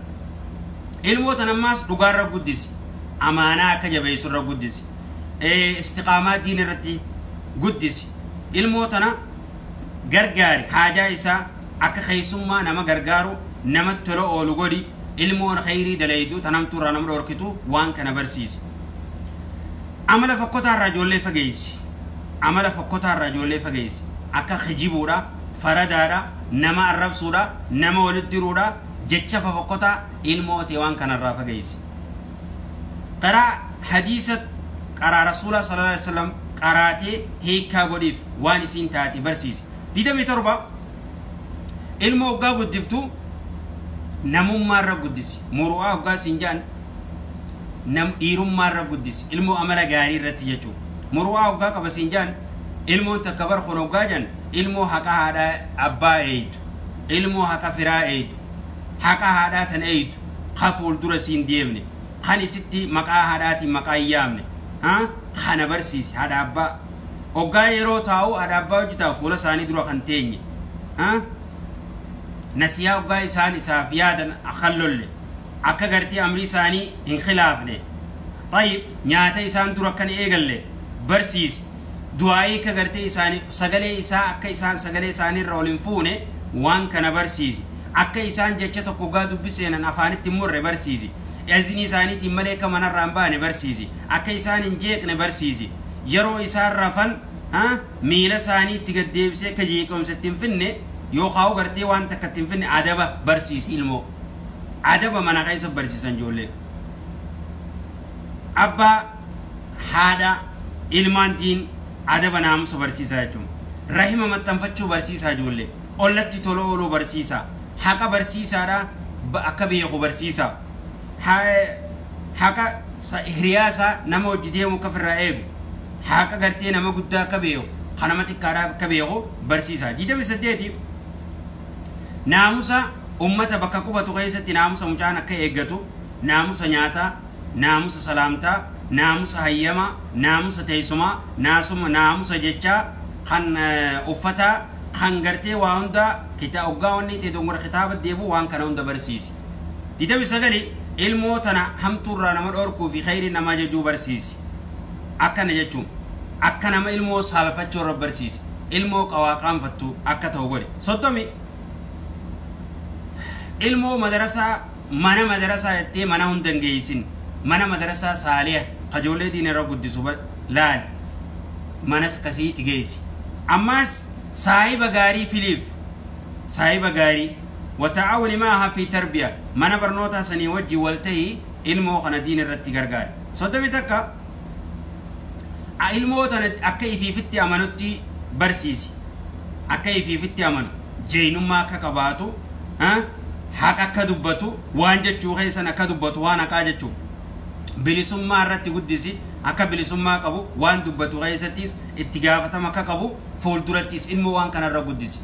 S2: Ilmoo tana ammaas dhugaarra guddisi, amaanaa akka jabeessurra guddisi, istiqaamaa diin irratti guddisi. Ilmoo tana gargaari haajaa isaa akka keessummaa nama gargaaru namatti tola oolu godhi. Ilmoon khayrii dalaydu tanamtuurraa nama dhorkitu waan kana barsiisi. Amala fokkotaarraa ijoollee fageessi. Amala fokkotaarraa ijoollee fageessi. Akka kijibuudha, faradaadha, nama arrabsuudha, nama walitti diruudha, jecha fofokkotaa ilmoo ta'e waan kanarraa fageessi. Qaraa hadiisa qaraa rasuulaa sallallahu alaihi wasallam qaraatee hiikkaa godhiif waan isiin taate barsiisi. 27 ilmoo hoggaa guddiftu namummaarra guddisi. Muru'aa hoggaa siin jaan nam dhiirummaarra guddisi. Ilmoo amala gaarii irratti jechuudha. Muru'aa hoggaa qaba siin jaan ilmoon takka bar kun hoggaa jaan ilmoo haqa haadhaa abbaa eeydu, ilmoo haqa firaa eeydu, haqa haadhaa tan eeydu, ka fuuldura siin deemne, kan isitti maqaa haadhaatiin maqaa hin yaamne, kana barsiisi haadha abbaa. Hoggaa yeroo taa'u haadha abbaa hojii taa'u fuula isaanii dura kan teenye, nasiyaa hoggaa isaan isaaf yaadan akka lolle, akka gartee amrii isaanii hin khilaafne, tayyib nyaata isaan dura akkan eegalle barsiisi. Du'aayii akka gartee isaanii sagalee isaa akka isaan sagalee isaanii irra ol hin fuune waan kana barsiisi. Akka isaan jecha tokko hoggaa dubbiseenan afaanitti hin murre barsiisi. Iznii isaaniitiin malee akka manarraa hin baane barsiisi. Akka isaan hin jeeqne barsiisi. Yeroo isaan rafan miila isaanii itti gad deebisee akka jeequmsa itti hin finne yookaan gartee waan takka itti hin finne adaba barsiisi ilmoo. Adaba mana keessa barsiisan ijoollee. Abbaa haadha ilmaan diin adaba naamusa barsiisaa jechuudha. Rahima maxxanfachuu barsiisaa ijoollee. Ollatti tola ooluu barsiisaa. Haqa barsiisaadha akka beeku barsiisaa. Haqa hiriyaa isaa nama hojii deemu akka ofirraa eegu. Haqa gartee nama guddaa akka beeku, kan nama xiqqaadhaa akka beeku barsiisaa. 28 naamusa ummata bakka qubatu keessatti naamusa mucaan akka eeggatu, naamusa nyaataa, Naamusa salaamtaa, naamusa hayyamaa, naamusa teessumaa, naamusa jechaa, kan uffataa, kan gartee waa hundaa oggaa wanni ta'e dongora kitaaba deebi'u waan kana hunda barsiisi. 29 ilmoo tana hamtuurraa nama dhorkuu fi khayrii nama jajuu barsiisi. Akkana jechuun akka nama ilmoo saalfachuu irra barsiisi. Ilmoo qawaa qaanfattu akka ta'u godhe. 30 ilmoo madarasaa mana madarasaa jettee mana hunda hin geessin. Mana madarasaa saaliya kajoollee diina irra guddisu laali. Mana akkasiitti geessi. Ammas saahiba gaarii filiif. Saahiba gaarii. وتعاون معها في تربية من برنوتا سني وجي والتي ilmoo kana diin irratti gargaare. 31 ilmoo tana akka ifiifitti amanutti barsiisi. Akka ifiifitti amanu jeenummaa akka qabaatu, haqa akka dubbatu, waan jechuu keessan akka dubbatu, waan haqaa jechuu bilisummaa irratti guddisi. Akka bilisummaa qabu waan dubbatu keessattis itti gaafatama akka qabu fuuldurattis ilmoo waan kanarra guddisi.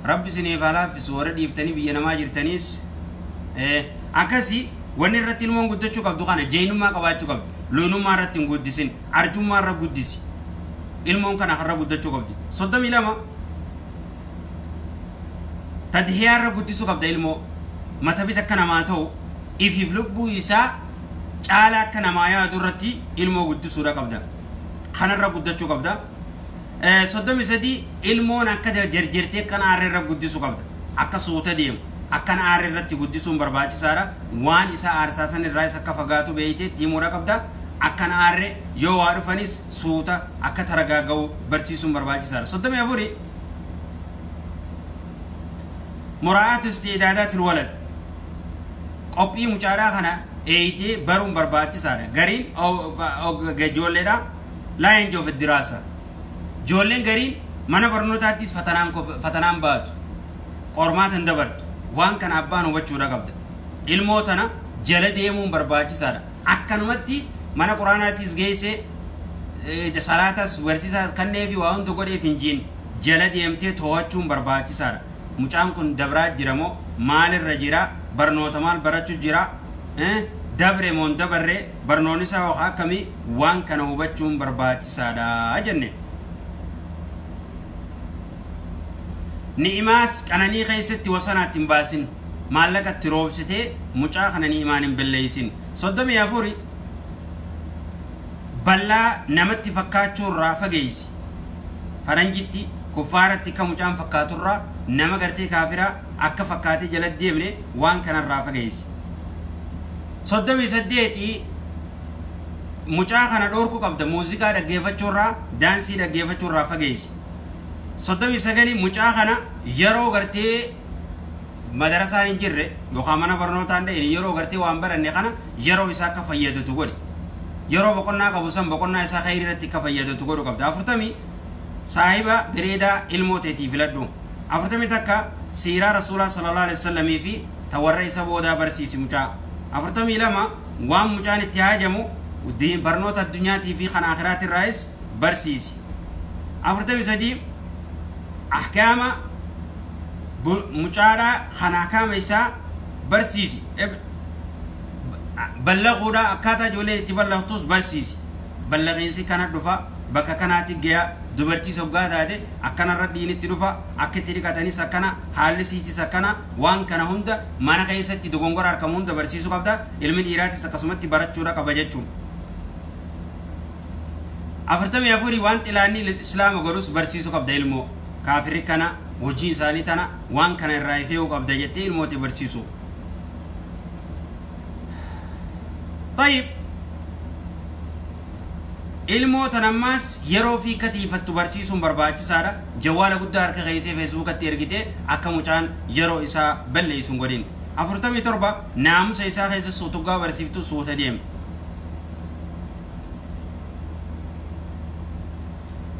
S2: Rabbi isiniif haa laaffisu warra dhiiftanii biyya namaa jirtaniis akkasii wanni irratti ilmoon guddachuu qabdu kana jeenummaa qabaachuu qabdu. Loonummaa irratti hin guddisin, arjummaa irra guddisi. Ilmoon kana har'a guddachuu qabdi. 32 tadhiyaa irra guddisuu qabda ilmoo. Mata bita akka namaa ta'u ifiif lubbuu isaa caalaa akka namaa yaadu irratti ilmoo guddisuudha qabda. Kanarra guddachuu qabda. 33 ilmoon akka jarjartee kan aarree irra guddisuu qabda. Akka suuta deemu akkan aarree irratti guddisuun barbaachisaadha. Waan isa aarsaa san irraa isa akka fagaatu beeytee himuudha qabda. Akkan aarree yoo waa dhufanis suuta akka taragaaga'u barsiisuun barbaachisaadha. 34 muraa'atu istiidaadaatil walad qophii mucaadhaa kana eeyitee baruun barbaachisaadha. Gariin ijoolleedha laa yanjoo diraasa. Ijoolleen gariin mana barnootaattis fatanaan baatu, qormaata hin dabartu. Waan kana abbaan hubachuudha qabda. Ilmoo tana jala deemuun barbaachisaadha. Akkanumatti mana quraanaattis geessee salaatas barsiisaa kanneefi waa hunda godheef hin jiin jala deemtee to'achuun barbaachisaadha. Mucaan kun dabraa jira moo maalirra jira, barnoota maal barachuu jira, dabre moo hin dabarre, barnoonni isaa hoo akkamii, waan kana hubachuun barbaachisaadha jenne. Ni'imaas qananii keessatti wasanaatti hin baasin, maallaqatti roobsitee mucaa kana ni'imaan hin balleessin. 34 bal'aa namatti fakkaachuu irraa fageessi. Faranjitti kuffaaratti akka mucaan fakkaaturraa nama gartee kaafiraa akka fakkaatee jala deemne waan kanarraa fageessi. 38 mucaa kana dhoorkuu qabda. Muuziqaa dhaggeeffachuurraa, daansii dhaggeeffachuurraa fageessi. 39 mucaa kana yeroo gartee madarasaan hin jirre yookaan mana barnootaan dha'in yeroo gartee waan baranne kana yeroo isaa akka fayyadatu godhi. Yeroo boqonnaa qabu san boqonnaa isaa khayrii irratti akka fayyadatu godhu qabda. 40 saahiba bareedaa ilmoo teetii filadhu. 41 siiraa rasuulaa sallallahu alaihi wasallamii fi tawarra isa boodaa barsiisi mucaa. 42 waan mucaan itti haajamu barnoota addunyaatii fi kan akhiraatirraayis barsiisi. 43 ahkaama mucaadhaa kan ahkaama isaa barsiisi. Ballaquudha akkaataa ijoolleen itti ballaqtus barsiisi. Ballaqiinsi kana dhufa bakka kanaatti gayaa dubartii soggaa taate akkanarra dhiinitti dhufa, akka itti dhiqatanis akkana, haalli siitis akkana, waan kana hunda mana keessatti dogongora argamu hunda barsiisuu qabda. Ilmi dhiiraatis akkasumatti barachuudha qaba jechuun. 44 waan xilaanni islaama godhus barsiisuu qabda ilmoo. Kaafirri kana hojii isaanii tana waan kana irraa ifee'uu qabda jettee ilmooti barsiisu. طيب ilmoo tan ammaas yeroo fi katiifattu barsiisuun barbaachisaadha. Jawaala guddaa harka keessee feesbuukatti ergitee akka mucaan yeroo isaa balleessu hin godhin. 47 naamusa isaa keessa suutuggaa barsiiftu suuta deema.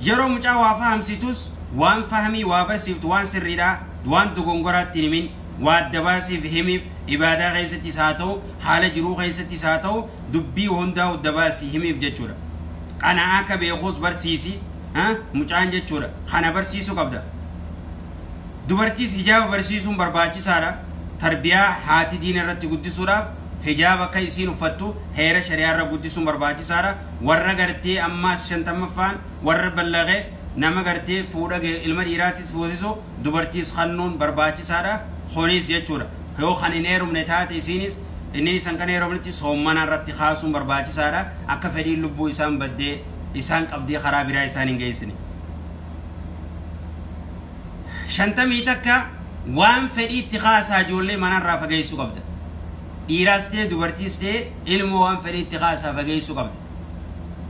S2: Yeroo mucaa waa fahamsiitus waan fahamii waa barsiiftu waan sirriidhaa waan dogongoraatti hin himin, waa adda baasiif himiif ibaadaa keessattis haa ta'u haala jiruu keessattis haa ta'u dubbii hundaa adda baasii himiif jechuudha. Qana'aa akka beekuus barsiisi mucaan jechuudha. Kana barsiisuu qabda. Dubartiis hijaaba barsiisuun barbaachisaadha. Tarbiyaa haati diina irratti guddisuudhaaf hijaaba akka isiin uffattu heera shari'aa irra guddisuun barbaachisaadha. Warra gartee ammaas 50ffaan warra ballaqee nama gartee fuudha ilma dhiiraatis fuusisu dubartiis kannuun barbaachisaadha. Kunis jechuudha. Yoo kan hin heerumne taate isiinis inni isaan kan heerumnetti soommana irratti kaasuun barbaachisaadha. Akka fedhiin lubbuu isaan baddee isaan qabdee karaa biraa isaan hin geessine. 51 waan fedhii itti kaasaa ijoollee manarraa fageessuu qabda. Dhiiraas ta'e dubartiis ta'e ilmoo waan fedhii itti kaasaa fageessuu qabda.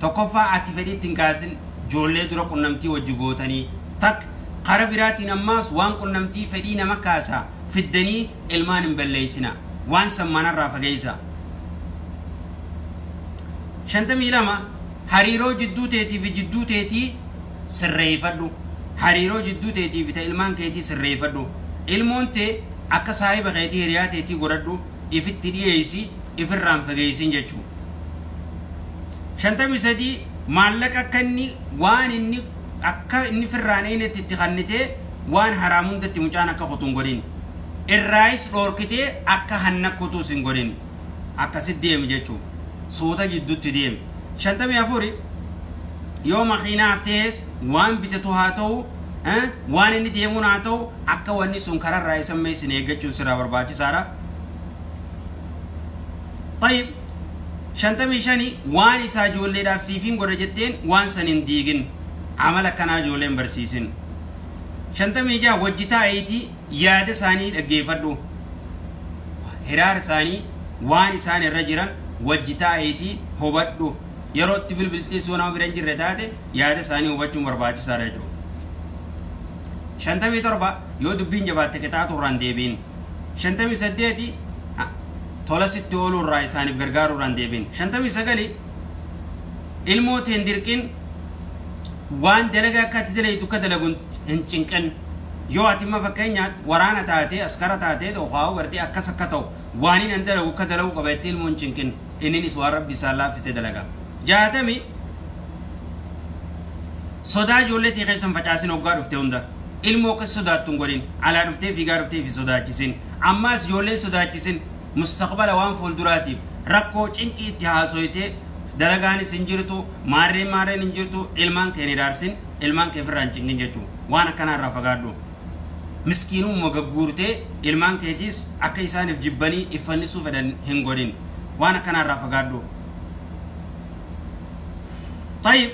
S2: Tokkoffaa ati fedhii itti hin kaasin ijoollee dura qunnamtii wajji gootanii takka karaa biraatiin ammaas waan qunnamtii fedhii nama kaasaa fiddanii ilmaan hin balleessina. Waan san manarraa fageessa. 52 hariiroo jidduu teetii fi jidduu teetii sirreeffadhu. Hariiroo jidduu teetii fi ilmaan keetii sirreeffadhu. Ilmoon tee akka saahiba keetii hiriyaa teetii godhadhu ifitti dhiyeessi ifirraan fageessin jechuudha. 53 maallaqa akka inni waan inni akka inni firraan eenyatti itti kannitee waan haraam hundatti mucaan akka kutuun godhin. Irraayis dhoorkitee akka hanna kutuus hin godhin. Akkasitti deemi jechuudha. Suuta jidduutti deemi. 54 yoo makiinaaf ta'es waan bitatu haa ta'u waan inni deemuun haa ta'u akka wanni sun kararraa isa meessin eeggachuun sirraa barbaachisaadha. Tayyib 55 waan isaa ijoolleedhaaf siifiin godha jetteen waan san hin diigin amala akkanaa ijoolleen barsiisin. 56 wajji taa'iitii yaada isaanii dhaggeeffadhu. Hiraar isaanii waan isaan irra jiran wajji taa'iitii hubadhu. Yeroo itti bilbiltee soo nama bira hin jirre taate yaada isaanii hubachuun barbaachisaadha jechuudha. 57 yoo dubbiin jabaatte qixaatu irraan deebiin. 58 tola sitti ooluu irraa isaaniif gargaaruu irraan deebiin. 59 ilmoo teen dirqin waan dalagaa akka ati dalaytu akka dalagu hin cinqin. Yoo ati amma fakkeenyaaf waraana taatee askara taatee yookaan gartee akkas akka ta'u waan inni dalagu akka dalagu qaba jettee ilmoo hin cinqin. Inninis waan rabbi isaan laaffisee dalaga. 60 sodaa ijoollee tee keessan facaasin hoggaa dhufte hunda. Ilmoo akka sodaattu hin godhin. Alaa dhuftee fiigaa dhuftee fi sodaachisin. Ammaas ijoollee sodaachisin mustaqbala waan fuulduraatiif rakkoo cinqii itti haasoyitee dalagaanis hin jirtu maarreen maarreen hin jirtu ilmaan kee hin idaarsin ilmaan kee ofirraa hin cinqin jechuudha. Waan akkanaa irraa fagaadhu. Miskiinummaa gagguurtee ilmaan keetiis akka isaaniif jibbanii iffannisuu fedhan hin godhin. Waan akkanaa irraa fagaadhu. Tayyib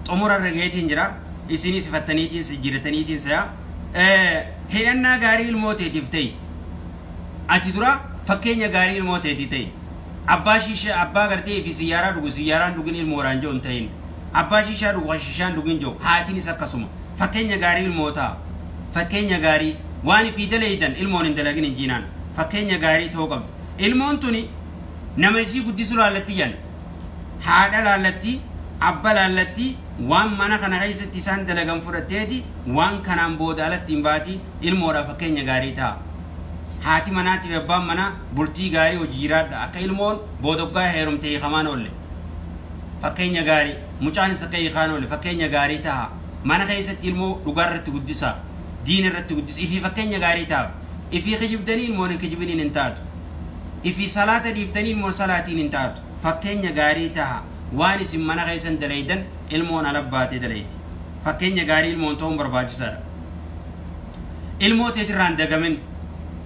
S2: xumura irra gaheetiin jira. Isinis ifattaniitiin jijjiirataniitiin sa'a. Hidhannaa gaarii ilmoo teetiif ta'i. Ati dura fakkeenya gaarii ilmoo teetii ta'i. Abbaa shishaa abbaa gartee fi siyyaaraa dhugu siyyaaraan dhugin ilmoodhaan jiru hin ta'in. Abbaa shishaa dhugu shishaan dhugin jiru haatiinis akkasuma. Fakkeenya gaarii ilmoo ta'a. Fakkeenya gaarii waan ifii dalayidan ilmoon hin dalagin hin jiinaan. Fakkeenya gaarii ta'uu qabdi. Ilmoon tuni nama isii guddisuu laallatti jan. Haadha laallatti abba laallatti waan mana kana keessatti isaan dalagan fudhatteeti waan kanaan booda alatti hin baati ilmoodhaaf fakkeenya gaarii ta'a. Haati manaatiif abbaan manaa bultii gaarii hojii jiraadha. Akka ilmoon boodoggaa heerumte hiikamaan oolle. Fakkeenya gaarii mucaanis akka hiikaan oolle fakkeenya gaarii ta'a. Mana keessatti ilmoo dhugaa irratti guddisa. Diina irratti guddisa. Ifii fakkeenya gaarii ta'a. Ifii kijibdanii ilmoon hin kijibiniin hin taatu. Ifii salaata dhiiftanii ilmoon salaatiin hin taatu. Fakkeenya gaarii ta'a. Waan isin mana keessan dalaydan ilmoon ala baatee dalayti. Fakkeenya gaarii ilmoon ta'uun barbaachisaadha. Ilmoo teetirraan dagamin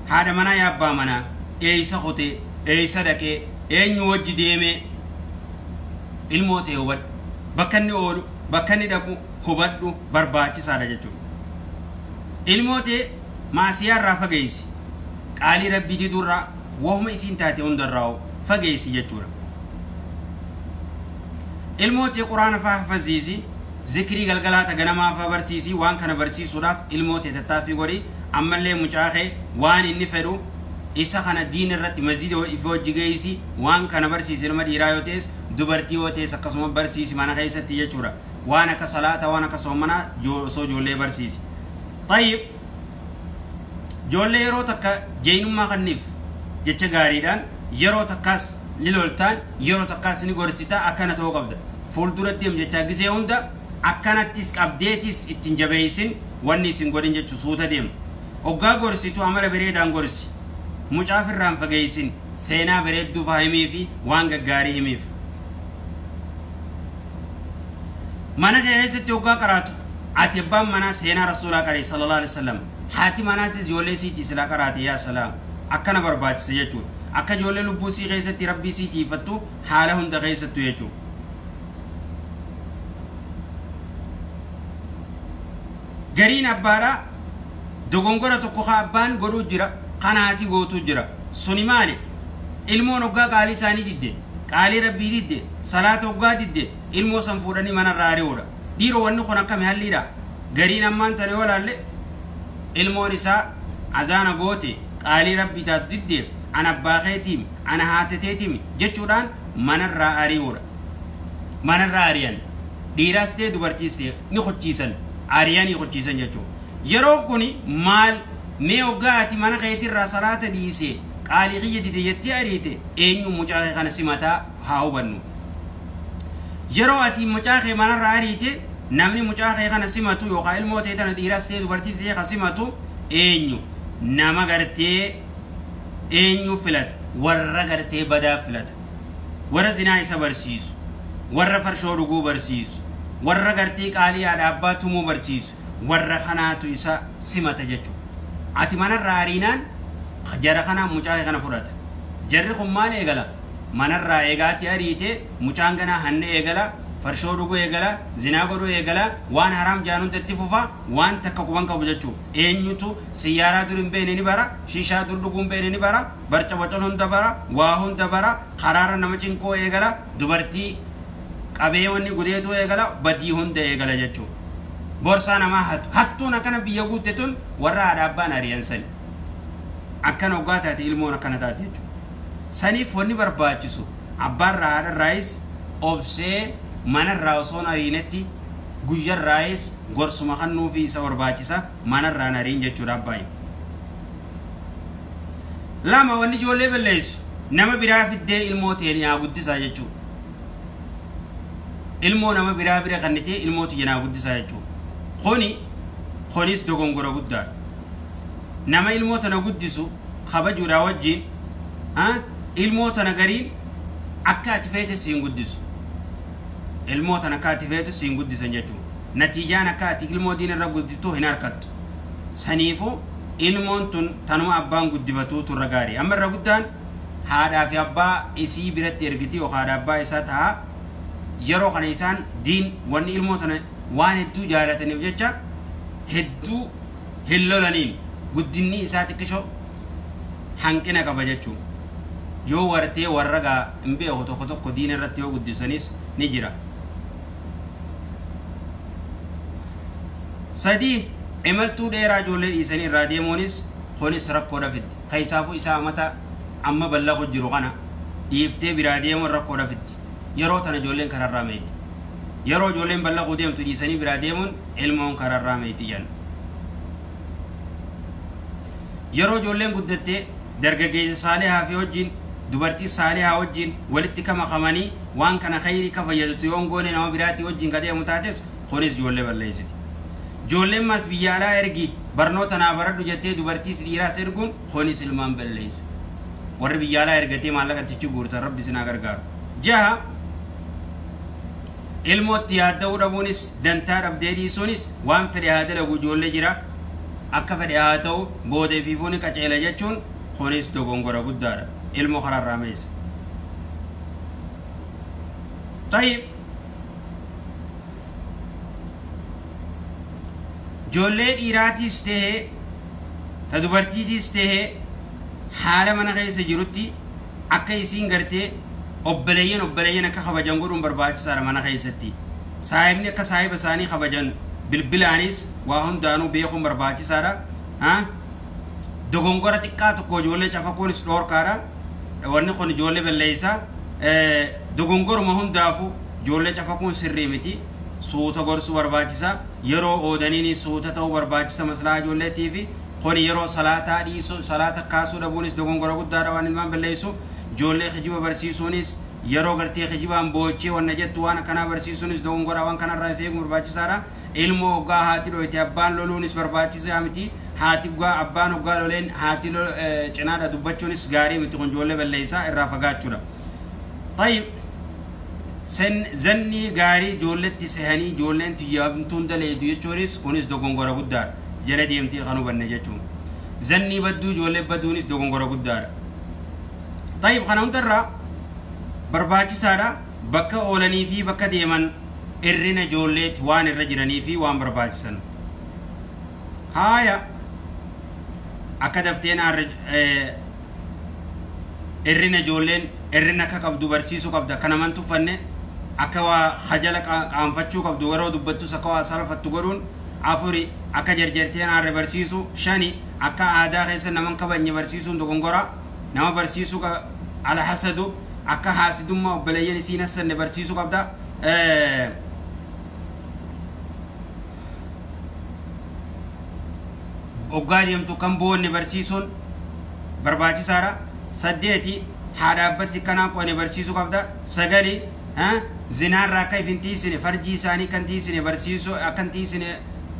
S2: haadha manaa yaa abbaa manaa eeysa kutee eeysa dhaqee eenyu wajji deemee ilmoo ta'e hubadhu. Bakka inni oolu bakka inni dhaqu hubadhu barbaachisaadha jechuudha. Ilmoo ta'e maasiyaa irraa fageessi. Qaalii rabbii diduurraa wahuma isiin taate hundarraa fageessi jechuudha. Ilmoo ta'e quraana faa hafasiisi zikrii galgalaa ganamaa faa barsiisi waan kana barsiisuudhaaf ilmoo ta'e tattaaffii godhi. Ammallee mucaa kee waan inni fedhu isa kana diina irratti masjida ifi hojii geessi waan kana barsiisi ilma dhiiraa yoo ta'es dubartii yoo ta'es akkasuma barsiisi mana keessatti jechuudha. Waan akka salaata waan akka soomanaa osoo ijoollee barsiisi. Tayyib ijoollee yeroo takka jeenummaa kanniif jecha gaariidhaan yeroo takkaas ni loltaan yeroo takkaas ni gorsitaa akkana ta'uu qabda. Fuuldura deemu jechaa gisee hunda akkanattis qabdeetis ittiin jabeessin wanni isin godhin jechuu suuta deema. Hoggaa gorsitu amala bareedaan gorsi. Mucaa firraan fageessin seenaa bareedduu faa himii fi waan gaggaarii himiif. Mana kee keessatti hoggaa qaraatu ati abbaan manaa seenaa rasuulaa qaree sallallahu alaihi wasallam. Haati manaatis ijoollee siitii silaa qaraate yaa salaam akkana barbaachisa jechuudha. Akka ijoollee lubbuu sii keessatti rabbii sii tiifattu haala hunda keessattu jechuudha. Gariin abbaadhaa dogongora tokko haa abbaan godhuu jira kan haati gootuu jira. Suni maali? Ilmoon hoggaa qaalii isaanii didde, qaalii rabbii didde, salaata hoggaa didde, ilmoo san fuudhanii manarraa ari'uudha. Dhiiroo wanni kun akkami halliidha? Gariin ammaan tana yoo laalle ilmoon isaa azaana goote qaalii rabbii taatu didde ana abbaa keetiimi ana haata teetiimi jechuudhaan manarraa ari'uudha. Manarraa ari'an dhiiraas ta'e dubartiis ta'e ni qochiisan ari'anii qochiisan jechuudha. Yeroo kuni maal mee hoggaa ati mana keetirraa salaata dhiisee qaalii kiyya dide jettee ariite eenyu mucaa kee kana simataa haa hubannu. Yeroo ati mucaa kee manarraa ariite namni mucaa kee kana simatu yookaan ilmoo ta'e tana dhiiraas ta'e dubartiis ta'e kan simatu eenyu nama gartee eenyu filata warra gartee badaa filata warra zinaa isa barsiisu warra farshoo dhuguu barsiisu warra gartee qaalii haadha abbaa tumuu barsiisu warra kanaatu isa simata jechuudha. Ati manarraa ariinaan jara kanaa mucaa kana fudhata. Jarri kun maal eegala? Manarraa eegaatti ariite mucaan ganaa hanna eegala, farshoo dhuguu eegala, zinaa godhuu eegala, waan haraam jaan hundatti fufa, waan takka quban qabu jechuudha. Eenyutu siyyaaraa dur hin beekne ni bara, shishaa dur dhuguu hin beekne ni bara, barca bocan hunda bara, waa hunda bara, karaarra nama cinqoo eegala, dubartii qabee wanni gudeetuu eegala, badii hunda eegala jechuudha. Borsaa namaa hattu. Hattuun akkana biyya guutte tun warra haadha abbaan ari'an sani. Akkana hoggaa taate ilmoon akkana taate jechuudha. Saniif wanni barbaachisu abbaarraa haadharraayis obsee manarraa osoo hin ariinetti guyyarraayis gorsuma kennuufi isa barbaachisa manarraan ariin jechuudha abbaan. Lama wanni ijoollee balleessu nama biraa fiddee ilmoo ta'e haa guddisaa jechuudha. Ilmoo nama biraa bira kannitee ilmoo tiyya naa guddisaa jechuudha. Kuni kunis dogongora guddaadha. Nama ilmoo tana guddisu kabajuudhaa wajjin ilmoo tana gariin akka ati feete siin guddisu. Ilmoo tana akka ati feetu siin guddisan jechuudha. Natiijaan akka ati ilmoo diina irra guddiftu hin harkattu. Saniifuu ilmoon tun tanuma abbaan guddifatuu turra gaarii. Amma irra guddaan haadhaa fi abbaa isii biratti ergiti yookaan haadha abbaa isaa ta'a. Yeroo kana isaan diin wanni ilmoo tana waan hedduu jaalataniif jecha hedduu hin lolaniin guddinni isaa xiqqishoo hanqina qaba jechuudha. Yoo wartee warra gaa hin beeku tokko tokko diina irratti yoo guddisanis ni jira. Sadii imaltuu dheeraa ijoollee dhiisanii irraa deemuunis kunis rakkoodha fiddi. Keessaafuu isaa mata amma ballaqu jiru kana dhiiftee biraa deemuun rakkoodha fiddi. Yeroo tana ijoolleen kararraa meetti. Yeroo ijoolleen ballaquu deemtu dhiisanii biraa deemuun ilmoon kararraa meetti jedhan. Yeroo ijoolleen guddattee dargaggeessa saalihaa fi wajjin dubartii saalihaa wajjin walitti kamakamanii waan kana khayrii ka fayyadatu yoon goone nama biraatii wajjin ka deemu taates kunis ijoollee balleessiti. Ijoolleen mas biyya alaa ergi barnoota naa baradhu jettee dubartiis dhiiraas erguun kunis ilmaan balleessa. Warri biyya alaa ergatee maallaqa itti guurtan rabbi isin haa gargaaru. Jaha ilmootti yaadda'uu dhabuunis dantaa dhabdee dhiisuunis waan fedhe haa dalagu ijoollee jira akka fedhe haa ta'u booda ifiifuu ni qaceela jechuun kunis dogongora guddaadha. Ilmoo karaarraa meessa. Tayyib ijoollee dhiiraatiis tahee ta dubartiitiis tahee haala mana keessa jirutti akka isiin gartee obboleeyyan akka kabajan godhuun barbaachisaadha mana keessatti. Saahibni akka saahiba isaanii kabajan bilbilaanis waa hundaanuu beekuun barbaachisaadha. Dogongora xiqqaa tokko ijoollee cafaquunis dhoorkaadha. Wanni kun ijoollee balleessa. Dogongoruma hundaafuu ijoollee cafaquun sirrii miti. Suuta gorsuu barbaachisa. Yeroo oodaniin suuta ta'uu barbaachisa maslaa ijoolleetii fi kun yeroo salaataa dhiisuu salaata kaasuu dhabuunis dogongora guddaadha waan ilmaan balleessu. Ijoollee kijiba barsiisuunis yeroo gartee kijibaan boochee wanna jettu waan akkanaa barsiisuunis dogongora waan kanarraa of eeguun barbaachisaadha. Ilmoo hoggaa haati dhoyte abbaan loluunis barbaachisaa miti. Haati gaa abbaan hoggaa loleen haati cinaadha dubbachuunis gaarii miti kun ijoollee balleessaa irraa fagaachuudha. Tayyib zanni gaarii ijoolletti sehanii ijoolleen tiyyaabtuun daleetu jechuunis kunis dogongora guddaadha. Jala deemtee kan hubanne jechuun. Zanni badduu ijoollee badduunis dogongora guddaadha. Tayyib kana hundarraa barbaachisaadha bakka oolanii fi bakka deeman irrina ijoolleetti waan irra jiranii fi waan barbaachisan. Haaya akka dafteen irrina ijoolleen irrina akka qabdu barsiisuu qabda akka naman tuffanne akka waa hajala qaanfachuu qabdu yeroo dubbattus akka waa salfattu godhuun afuri akka jarjarteen aarre barsiisu shani akka aadaa keessa naman kabajne barsiisuun dogongora nama barsiisuu alhasadu akka haasidummaa obboleeyyan isiin hassanne barsiisuu qabda. Hoggaa deemtu kan boonne barsiisuun barbaachisaadha. Saddeeti haadha abbatti kanaa qoone barsiisuu qabda. Sagali zinaarraa akka if hin tiisine farjii isaanii kan tiisine barsiisuu akka hin tiisine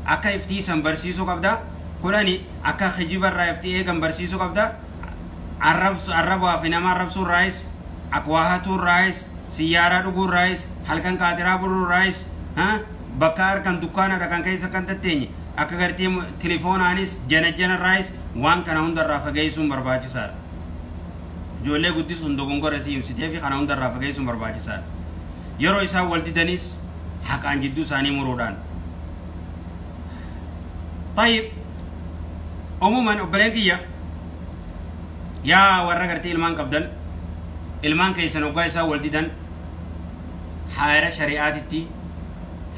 S2: akka if tiisan barsiisuu qabda. Kudhani akka hijibarraa ifti eegan barsiisuu qabda. Arrabaa fi nama arrabsuurraayis akka waa hatuurraayis siyyaaraa dhuguurraayis halkan qaatiraa buruurraayis bakka harkan dukkaana dhaqan keessa kan tatteenye akka gartee telefoonaanis janajjanarraayis waan kana hundarraa fageessuun barbaachisaadha. Ijoollee guddisuun dogongora si himsitee fi kana hundarraa fageessuun barbaachisaadha. Yeroo isaan wal didanis haqaan jidduu isaanii muruudhaan. Tayyib umuman obboleen kiyya yaa warra gartee ilmaan qabdan ilmaan keessan hoggaa isaan wal didan haera shari'aatitti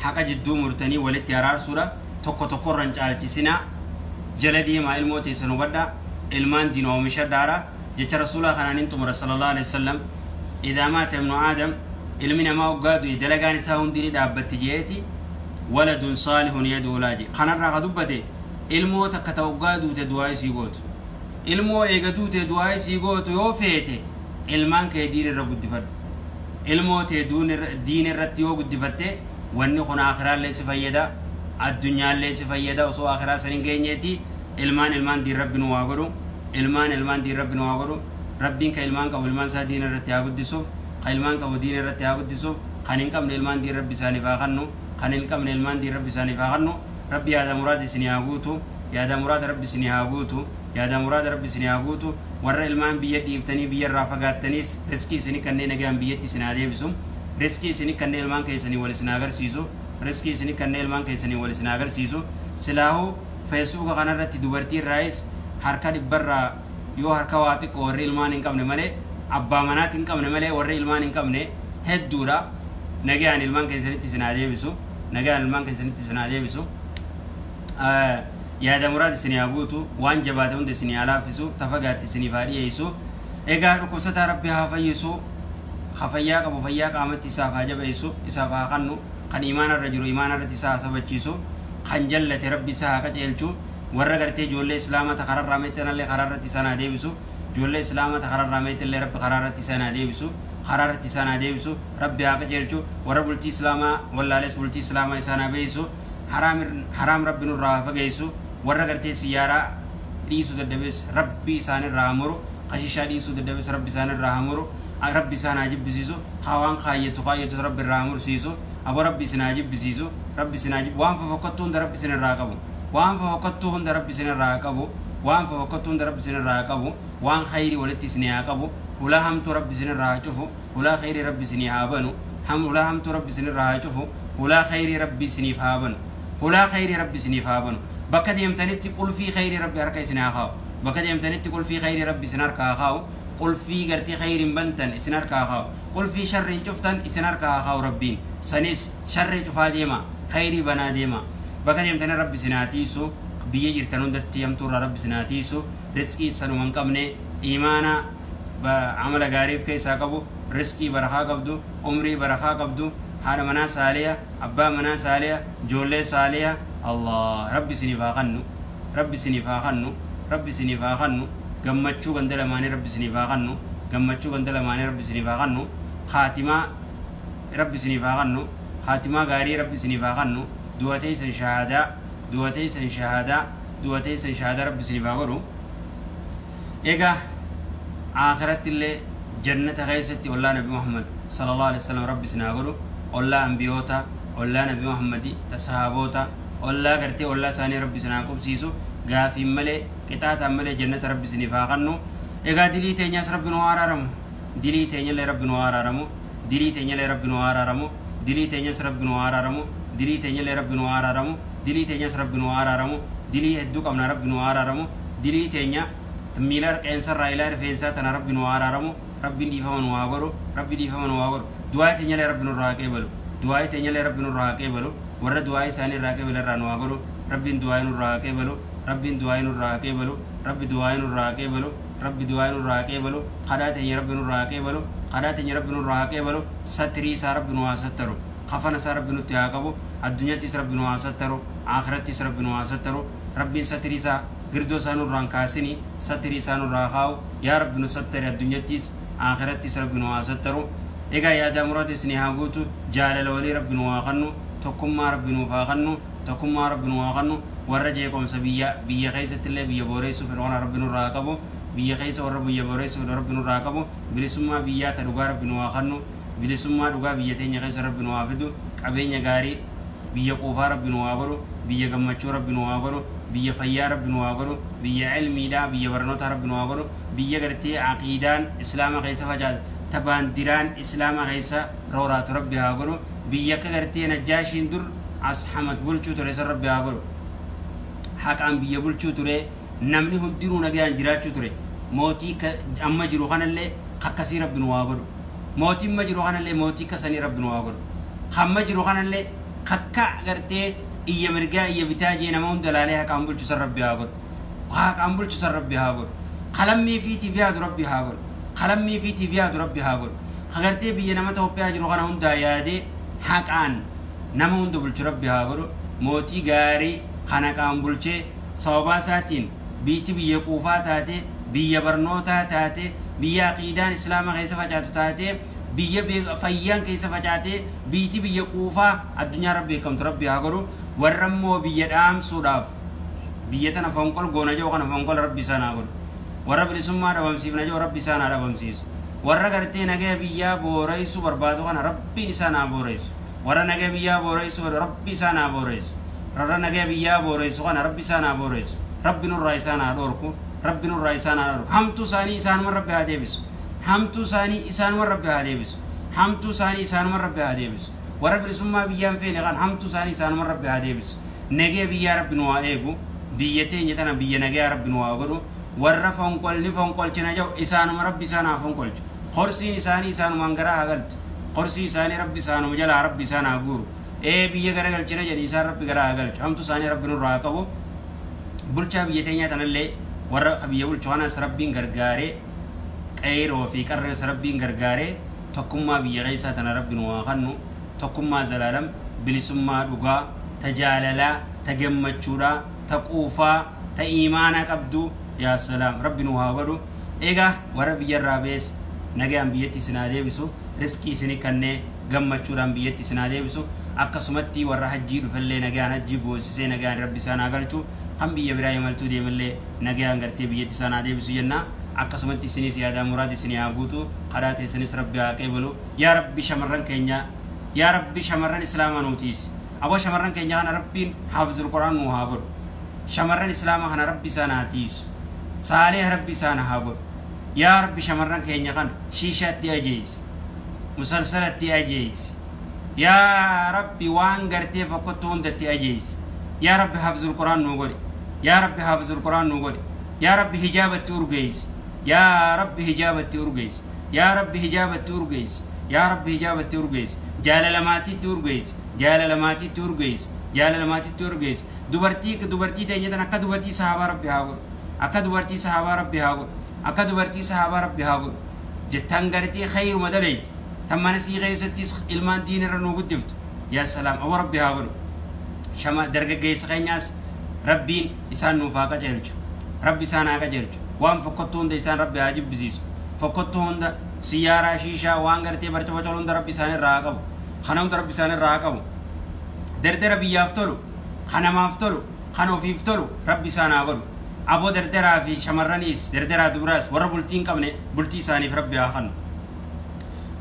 S2: haqa jidduu murtanii walitti araarsuudha. Tokko tokkorra hin caalchisinaa jala deemaa ilmoo teessan hubadhaa ilmaan diin oomishadhaadha. Jecha rasuulaa kanaan hin xumura sallallahu alaihi wasallam idaa maata ibnu aadam ilmi namaa hoggaa du'e dalagaan isaa hundi ni dhaabbatti jeeti waladun saalihun yad'uu laa jee. Kanarraa ka dubbate ilmoo takka ta hoggaa duute du'aa isii gootu ilmoo eega duute du'aa isii gootu yoo feete ilmaan kee diin irra guddifadhu. Ilmoo tee diin irratti yoo guddifatte wanni kun aakhiraallee si fayyada addunyaallee si fayyada osoo akhiraa san hin geenyeeti ilmaan ilmaan diin rabbi nu waa godhu ilmaan ilmaan diin rabbi nu waa godhu rabbiin ka ilmaan qabu ilmaan isaa diin irratti haa guddisuuf ka ilmaan qabu diin irratti haa guddisuuf kan hin qabne ilmaan diin rabbi isaaniif haa kennu kan hin qabne ilmaan diin rabbi isaaniif haa kennu rabbi yaada muraada isinii haa guutu yaada muraada rabbi isinii haa guutu yaada muraada rabbi isinii haa guutu warra ilmaan biyya dhiiftanii biyya irraa fagaattaniis riskii isinii kanneen nagaan biyyatti isin haa deebisu riskii isinii kanneen ilmaan keessanii wal isin agarsiisu riskii isinii kanneen ilmaan keessanii wal isin agarsiisu silaahuu feesbuuka kanarratti dubartii irraayis harka dhibbarraa yoo harka waa xiqqoo warri ilmaan hin qabne malee abbaa manaatti hin qabne malee warri ilmaan hin qabne hedduudha. Nagaan ilmaan keessanitti isin haa deebisu nagaan ilmaan keessanitti isin haa deebisu yaada muraada isinii haa guutu waan jabaate hunda isinii haa laaffisu tafagaatti isiniif haa dhiyeessu. Egaa dhukkubsataa rabbi haa fayyisu ha fayyaa qabu fayyaa qaamatti isaaf haa jabeessu isaaf haa kennu kan imaana irra jiru imaana irratti isaa haa sabachiisu kan jallate rabbi isaa haa qajeelchu warra gartee ijoollee islaamaa ta kararraa meexxanallee karaa irratti isaan haa deebisu ijoollee islaamaa ta kararraa meexxillee rabbi karaa irratti isaan haa deebisu karaa irratti isaan haa deebisu rabbi haa qajeelchu warra bultii islaamaa wallaalees bultii islaamaa isaan haa beeysu haraam rabbi nurraa haa fageessu warra gartee siyyaaraa dhiisuu dadhabees rabbi isaanirraa haa muru qashishaa dhiisuu dadhabees rabbi isaanirraa haa muru rabbi isaan haa jibbisiisu waan kaayyatu kaayyatu rabbi irraa haa mursiisu abo rabbi isin haa jibbisiisu rabbi isin haa waan fofokkattuu hunda rabbi isin irraa qabu waan fofokkattuu hunda rabbi isin irraa qabu waan fofokkattuu hunda rabbi isin irraa qabu waan khayrii walitti isin haa qabu hulaa hamtuu rabbi isin irraa haa cufu hulaa khayrii rabbi isin haa banu hulaa hamtuu rabbi isin irraa haa cufu hulaa khayrii rabbi isiniif haa banu hulaa khayrii rabbi isiniif haa banu bakka deemtanitti qulfii khayrii rabbi harka isin haa kaa'u bakka deemtanitti qulfii khayrii rabbi isin harka haa kaa'u qulfii gartee khayriin bantan isin harka haa kaa'u qulfii sharriin cuftan isin harka haa kaa'u rabbiin sanis sharrii cufaa deema khayrii banaa deema bakka deemtanii rabbi isin haa tiisu biyya jirtan hundatti hamtuurraa rabbi isin haa tiisu riskii sanuma hin qabne imaana amala gaariif keessaa qabu riskii barakaa qabdu umrii barakaa qabdu haadha manaa saaliya abbaa manaa saaliya ijoollee saaliya Allah rabbi isiniif haa kennu rabbi isiniif haa kennu rabbi isiniif haa kennu gammachuu ganda lamaanii rabbi isiniif haa kennu gammachuu ganda lamaanii rabbi isiniif haa kennu haatimaa rabbi isiniif haa kennu haatimaa gaarii rabbi isiniif haa kennu du'a teessan shahaadaa du'a teessan shahaadaa Du'a teessan shahaadaa rabbi isiniif haa godhu. Egaa akhiratti illee jannata keessatti ollaa Nabi Muhammad sallallahu alaihi wasallam rabbi isin haa godhu. Ollaa ambiyoota, ollaa Nabi Muhammadi, ta sahaboota, ollaa gartee ollaa isaanii rabbi isin haa qubsiisu. Gaafiin malee qixaataan malee jannata rabbi isiniif haa kennu. Egaa dilii teenyaas rabbi nu haa araaramu. Dilii teenyallee rabbi nu haa araaramu. Dilii teenyallee rabbi nu haa araaramu. Dilii teenyas rabbi nu haa araaramu. Dilii teenyallee rabbi nu haa araaramu. Dilii teenyas rabbi nu haa araaramu. Dilii hedduu qabna rabbi nu haa araaramu. Dilii teenya miila qeensarraa ilaa rifeensaa tana rabbi nu haa araaramu. Rabbiin dhiifama nu haa godhu. Rabbi dhiifama nu haa godhu. Du'aa teenyallee rabbi nurraa haa qeebalu. Du'aa teenyallee rabbi nurraa haa qeebalu. Warra du'aa isaanii irraa qeebalu irraa nu haa godhu. Rabbiin du'aa nurraa haa qeebalu. Rabbiin du'aa nurraa haa qeebalu. Rabbi du'aa nurraa haa qeebalu. Rabbi du'aa nurraa haa qeebalu. Kadhaa teenya rabbi nurraa haa qeebalu. Kadhaa teenya rabbi nurraa haa qeebalu. Satrii isaa rabbi nu haa sattaru. Kafana isaa rabbi nutti haa qabu. Addunyaattis rabbi nu haa sattaru. Akhirattis rabbi nu haa sattaru. Rabbiin satrii isaa girdoo isaa nurraa hin kaasini. Satrii isaa nurraa kaa'u. Yaa rabbi nu sattari addunyaattis akhirattis rabbi nu haa sattaru. Egaa yaada muraata isinii haa guutu. Jaalala walii rabbi nu haa kennu. Tokkummaa rabbi nuuf haa kennu. Tokkummaa rabbi nu haa kennu. Warra jeequmsa biyya keessatti illee biyya booreessuuf kana rabbi nurraa haa qabu. Biyya keessa warra biyya booreessuuf rabbi nurraa haa qabu. Bilisummaa biyyaa ta dhugaa rabbi nu haa kennu. Bilisummaa dhugaa biyya teenya keessa rabbi nu haa fidu. Qabeenya gaarii biyya quufaa rabbi nu haa godhu. Biyya gammachuu rabbi nu haa godhu. Biyya fayyaa rabbi nu haa godhu. Biyya ilmiidhaa biyya barnootaa rabbi nu haa godhu. Biyya gartee aqiidaan islaama keessa facaatu ta baandiraan islaama keessa rooraatu rabbi haa godhu. Biyya akka gartee Najjaashiin dur Ashamat bulchuu ture san rabbi haa godhu. Haqaan biyya bulchuu ture namni hundinuu nagayaan jiraachuu ture. Mootii amma jiru kanallee akkasii rabbi nu haa godhu. Mootii amma jiru kanallee mootii akkasanii rabbi nu haa godhu. Hamma jiru kanallee kakka gartee iyya mirgaa iyya bitaa jee nama hunda laalee haqaan bulchu san rabbi haa godhu. Haqaan bulchu san rabbi haa godhu. Qalammii fiitiif yaadu rabbi haa godhu. Qalammii fiitiif yaadu rabbi haa godhu. Kagartee biyya nama Itoophiyaa jiru kana hundaa yaadee haqaan nama hunda bulchu rabbi haa godhu. Mootii gaarii kan haqaan bulchee sababaa isaatiin biyyi biyya quufaa taate, biyya barnootaa taate, biyya aqiidaan islaama keessa facaatu taate, biyya fayyaan keessa facaate, biyyi biyya quufaa addunyaa rabbi beekamtu rabbi haa godhu. Warra immoo biyya dhaamsuudhaaf biyya tana fonqol goona jiru kana fonqol rabbi isaan haa godhu. Warra bilisummaa dhabamsiifna jiru rabbi isaan haa dhabamsiisu. Warra gartee nagaya biyyaa booreessuu barbaadu kana rabbiin isaan haa booreessu. Warra nagaya biyyaa booreessuu barbaadu rabbi isaan haa booreessu. Warra nagaya biyyaa booreessu kana rabbi isaan haa booreessu. Rabbi nurraa isaan haa dhorku. Rabbi nurraa isaan haa dhorku. Hamtuu isaanii isaanuma rabbi haa deebisu. Hamtuu isaanii isaanuma rabbi haa deebisu. Hamtuu isaanii isaanuma rabbi haa deebisu. Warra bilisummaa biyyaan feene kan hamtuu isaanii isaanuma rabbi haa deebisu. Nagaya biyyaa rabbi nu haa eegu. Biyya teenya tana biyya nagaya rabbi nu haa godhu. Warra fonqolni fonqolchina jiru isaanuma rabbi isaan haa fonqolchu. Qorsiin isaanii isaanumaan garaa haa galtu. Qorsii isaanii rabbi isaanuma jalaa rabbi isaan haa guuru. Biyya garagalchina jedhi isaan rabbi garaa haa galchu. Hamtuu isaanii rabbi nurraa haa qabu. Bulchaa biyya teenyaa tanallee warra biyya bulchu kanas rabbiin gargaaree qeyroo fi qarrees rabbiin gargaaree tokkummaa biyya keessaa tana rabbi nu haa kennu. Tokkummaa zalaalam, bilisummaa dhugaa, ta jaalalaa, ta gammachuudhaa, ta quufaa, ta iimaanaa qabdu yaa salaam rabbi nu haa godhu. Egaa warra biyyarraa bees nagayaan biyyatti isin haa deebisu. Riskii isinii kannee gammachuudhaan biyyatti isin haa deebisu. Akkasumatti warra hajjii dhufellee nagayaan hajjii goosisee nagayaan rabbi isaan haa galchu. Kan biyya biraa imaltuu deemallee nagayaan gartee biyyatti isaan haa deebisu jenna. Akkasumatti isinis yaadaa muraad isinii haa guutu. Kadhaa teessanis rabbi haa qeebalu. Yaa rabbi shamarran keenya, yaa rabbi shamarran islaamaa nuutiis. Aboo shamarran keenya kana rabbiin haafizul quraan nu haa godhu. Shamarran islaamaa kana rabbi isaan haa tiisu. Saalee rabbi isaan haa godhu. Yaa rabbi shamarran keenya kana shiishaatti ajeeysi. Musalsalatti ajeeysi. Yaa rabbi waan gartee fokkottuu hundatti ajeeysi. Yaa rabbi haafizul quraan nu godhi. Yaa rabbi haafizul quraan nu godhi. Yaa rabbi hijaabatti urgeeysi. Yaa rabbi hijaabatti urgeeysi. Yaa rabbi hijaabatti urgeeysi. Yaa rabbi hijaabatti urgeeysi. Jaalala maatiitti urgeeysi. Jaalala maatiitti urgeeysi. Jaalala maatiitti urgeeysi. Dubartii teenya tan akka dubartii sahaabaa rabbi haa godhu. Akka dubartii sahaabaa rabbi haa godhu. Akka dubartii sahaabaa rabbi haa godhu. Jettan gartee khayruma daleeytu. Tan mana sii keessattis ilmaan diinirra nuu guddiftu. Yaa salaam awwa rabbi haa godhu. Shama dargaggeessa keenyaas rabbiin isaan nuuf haa qajeelchu. Rabbi isaan haa qajeelchu. Waan fokkottuu hunda isaan rabbi haa jibbisiisu. Fokkottuu hunda siyyaaraa shiishaa waan gartee barcuma colu hunda rabbi isaan irraa haa qabu. Kana hunda rabbi isaan irraa haa qabu. Dardara biyyaaf tolu, kanamaaf tolu, Kan ofiif tolu rabbi isaan haa godhu. Aboo dardaraa fi shamarraniis dardaraa dubaraas warra bultii hin qabne bultii isaaniif rabbi haa kennu.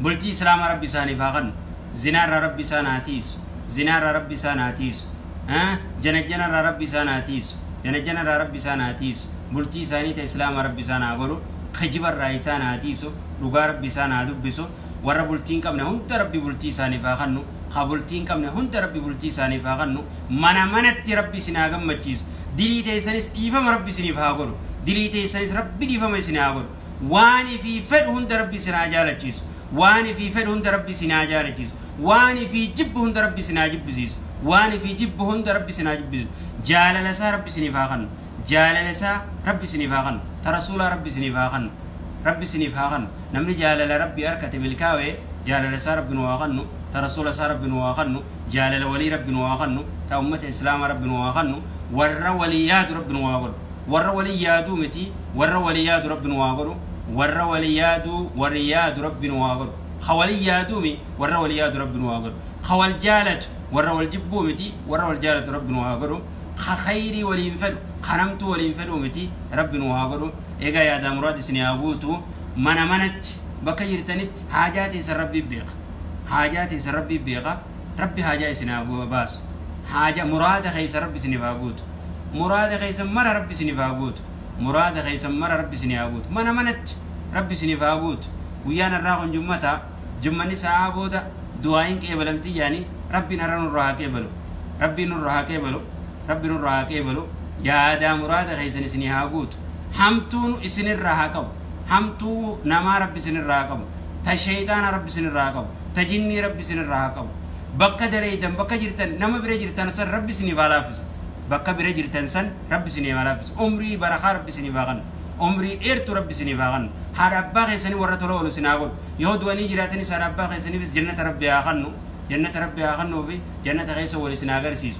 S2: Bultii islaamaa rabbi isaaniif haa kennu. Zinaarraa rabbi isaan haa tiisu. Zinaarraa rabbi isaan haa tiisu. Janajjanarraa rabbi isaan haa tiisu. Janajjanarraa rabbi isaan haa tiisu. Bultii isaanii ta islaamaa rabbi isaan haa godhu. Kijibarraa isaan haa tiisu. Dhugaa rabbi isaan haa dubbisu. Warra bultii hin qabne hunda rabbi bultii isaaniif haa kennu. Ha bultii hin qabne hunda rabbi bultii isaaniif haa kennu. Mana manatti rabbi isin haa gammachiisu. Dilii teessanis dhiifama rabbi isiniif haa godhu. Dilii teessanis rabbi dhiifama isin haa godhu. Waan ifii fedhu hunda rabbi isin haa jaalachiisu. Waan ifii fedhu hunda rabbi isin haa jaalachiisu. Waan ifii jibbu hunda rabbi isin haa jibbisiisu. Waan ifii jibbu hunda rabbi isin haa jibbisiisu. Jaalala isaa rabbi isiniif haa kennu. Jaalala isaa rabbi isiniif haa kennu. Ta rasuulaa rabbi isiniif haa kennu. Rabbi isiniif haa kennu. Namni jaalala rabbi harkate milkaa'e jaalala isaa rabbi nu haa kennu. Ta rasuula isaa rabbi nu haa kennu. Jaalala walii rabbi nu haa kennu. Ta ummata islaamaa rabbi nu haa kennu. Warra walii yaadu rabbi nu haa godhu. Warra walii yaaduu miti warra walii yaadu rabbi nu haa godhu. Warra walii yaaduu warri yaadu rabbi nu haa godhu. Ha walii yaaduu mi warra walii yaadu rabbi nu haa godhu. Ha wal jaalatu warra wal jibbuu miti warra wal jaalatu rabbi nu haa godhu. Ha khayrii waliin fedhu kanamtuu waliin fedhuu miti rabbi nu haa godhu. Egaa yaadaa muraad isin haa guutu. Mana manatti bakka jirtanitti haajaa teessan rabbi beeka. Haajaa teessan rabbi beeka. Rabbi haajaa isin haa baasu. Haaja muraada keessa rabbi isiniif haa guutu. Muraada keessa mara rabbi isiniif haa guutu. Muraada keessa mara rabbi isinii haa guutu. Mana manatti rabbi isiniif haa guutu. Guyyaan irraa kun jummata. Jummanni sa'aa booda du'aayin qeebalamti yaani rabbiin har'a nurraa haa qeebalu. Rabbiin nurraa haa qeebalu. Rabbi nurraa haa qeebalu. Yaadaa muraada keessan isinii haa guutu. Hamtuun isinirraa haa qabu. Hamtuu namaa rabbi isinirraa haa qabu. Ta sheeyxaana rabbi isinirraa haa qabu. Ta jinnii rabbi isinirraa haa qabu. Bakka daleeytan bakka jirtan nama bira jirtan san rabbi isiniif haa laaffisu. Bakka bira jirtan san rabbi isiniif haa laaffisu. Umrii barakaa rabbi isiniif haa kennu. Umrii dheertuu rabbi isiniif haa kennu. Haadha abbaa keessanii warra tola oolu isin haa godhu. Yoo du'anii jiraatanis haadha abbaa keessaniifis jannata rabbi haa kennu. Jannata rabbi haa kennuu fi jannata keessa wal isin haa agarsiisu.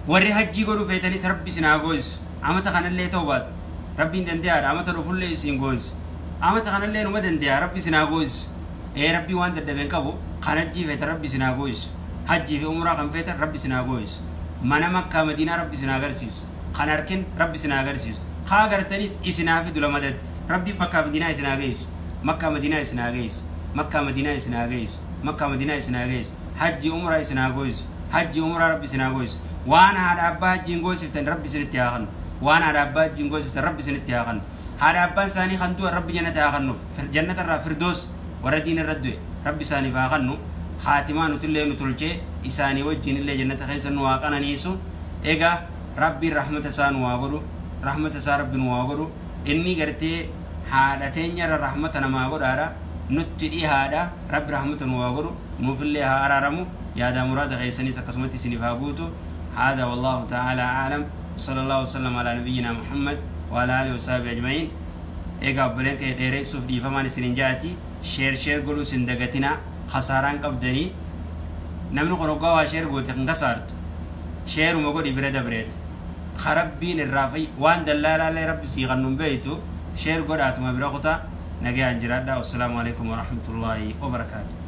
S2: Warri hajjii godhuu feetanis rabbi isin haa goosisu. Amata kanallee ta'uu baatu. Rabbiin dandeeyaadha. Amata dhufullee isin goosisu. Amata kanallee numa dandeeya. Rabbi isin haa goosisu. Ee rabbii waan dadhabeen qabu kan hajjii feetan rabbi isin haa goosisu. Hajjii fi umraa kan feetan rabbi isin haa goosisu. Mana makkaa madiinaa rabbi isin haa agarsiisu. Kan harkin rabbi isin haa agarsiisu. Haa agartanis isin haa fidu lama dad. Rabbi makkaa madiinaa isin haa geessu. Makkaa madiinaa isin haa geessu. Makkaa madiinaa isin haa geessu. Makkaa madiinaa isin haa geessu. Hajjii umraa isin haa goosisu. Hajjii umraa rabbi isin haa goosisu. Waan haadha abbaa hajjiin goosiftan rabbi isinitti haa kennu. Waan haadha abbaa hajjiin goosiftan rabbi isinitti haa kennu. Haadha abbaan isaanii kan du'an rabbi jannata haa kennuuf. Jannata irraa firdoos warra diin irra du'e rabbi isaaniif haa kennu. Haatimaa nutillee nu tolchee isaanii wajjin illee jannata keessa nu haa qananiisu. Egaa rabbiin rahmata isaa nu haa godhu. Rahmata isaa rabbi nu haa godhu. Inni gartee haadha teenyarra rahmata namaa godhaadha. Nutti dhihaadha. Rabbi rahmata nu haa godhu. Nuufillee haa araaramu. Yaadaa muraada keessanis akkasumatti isiniif haa guutu. هذا والله تعالى أعلم. صلى الله وسلم على نبينا محمد وعلى آله وصحبه أجمعين. إيقا بلين كي ديري سوف دي فمان سنين جاتي شير شير قلو سندقتنا خساران قبدني نمنو قنقوا شير قوتي خنقصارت شير ومقود بريد بريد خربين الرافي وان دلالا لي ربي سيغنن بيتو شير قد آتما برخطة نجي عن جرادة. والسلام عليكم ورحمة الله وبركاته.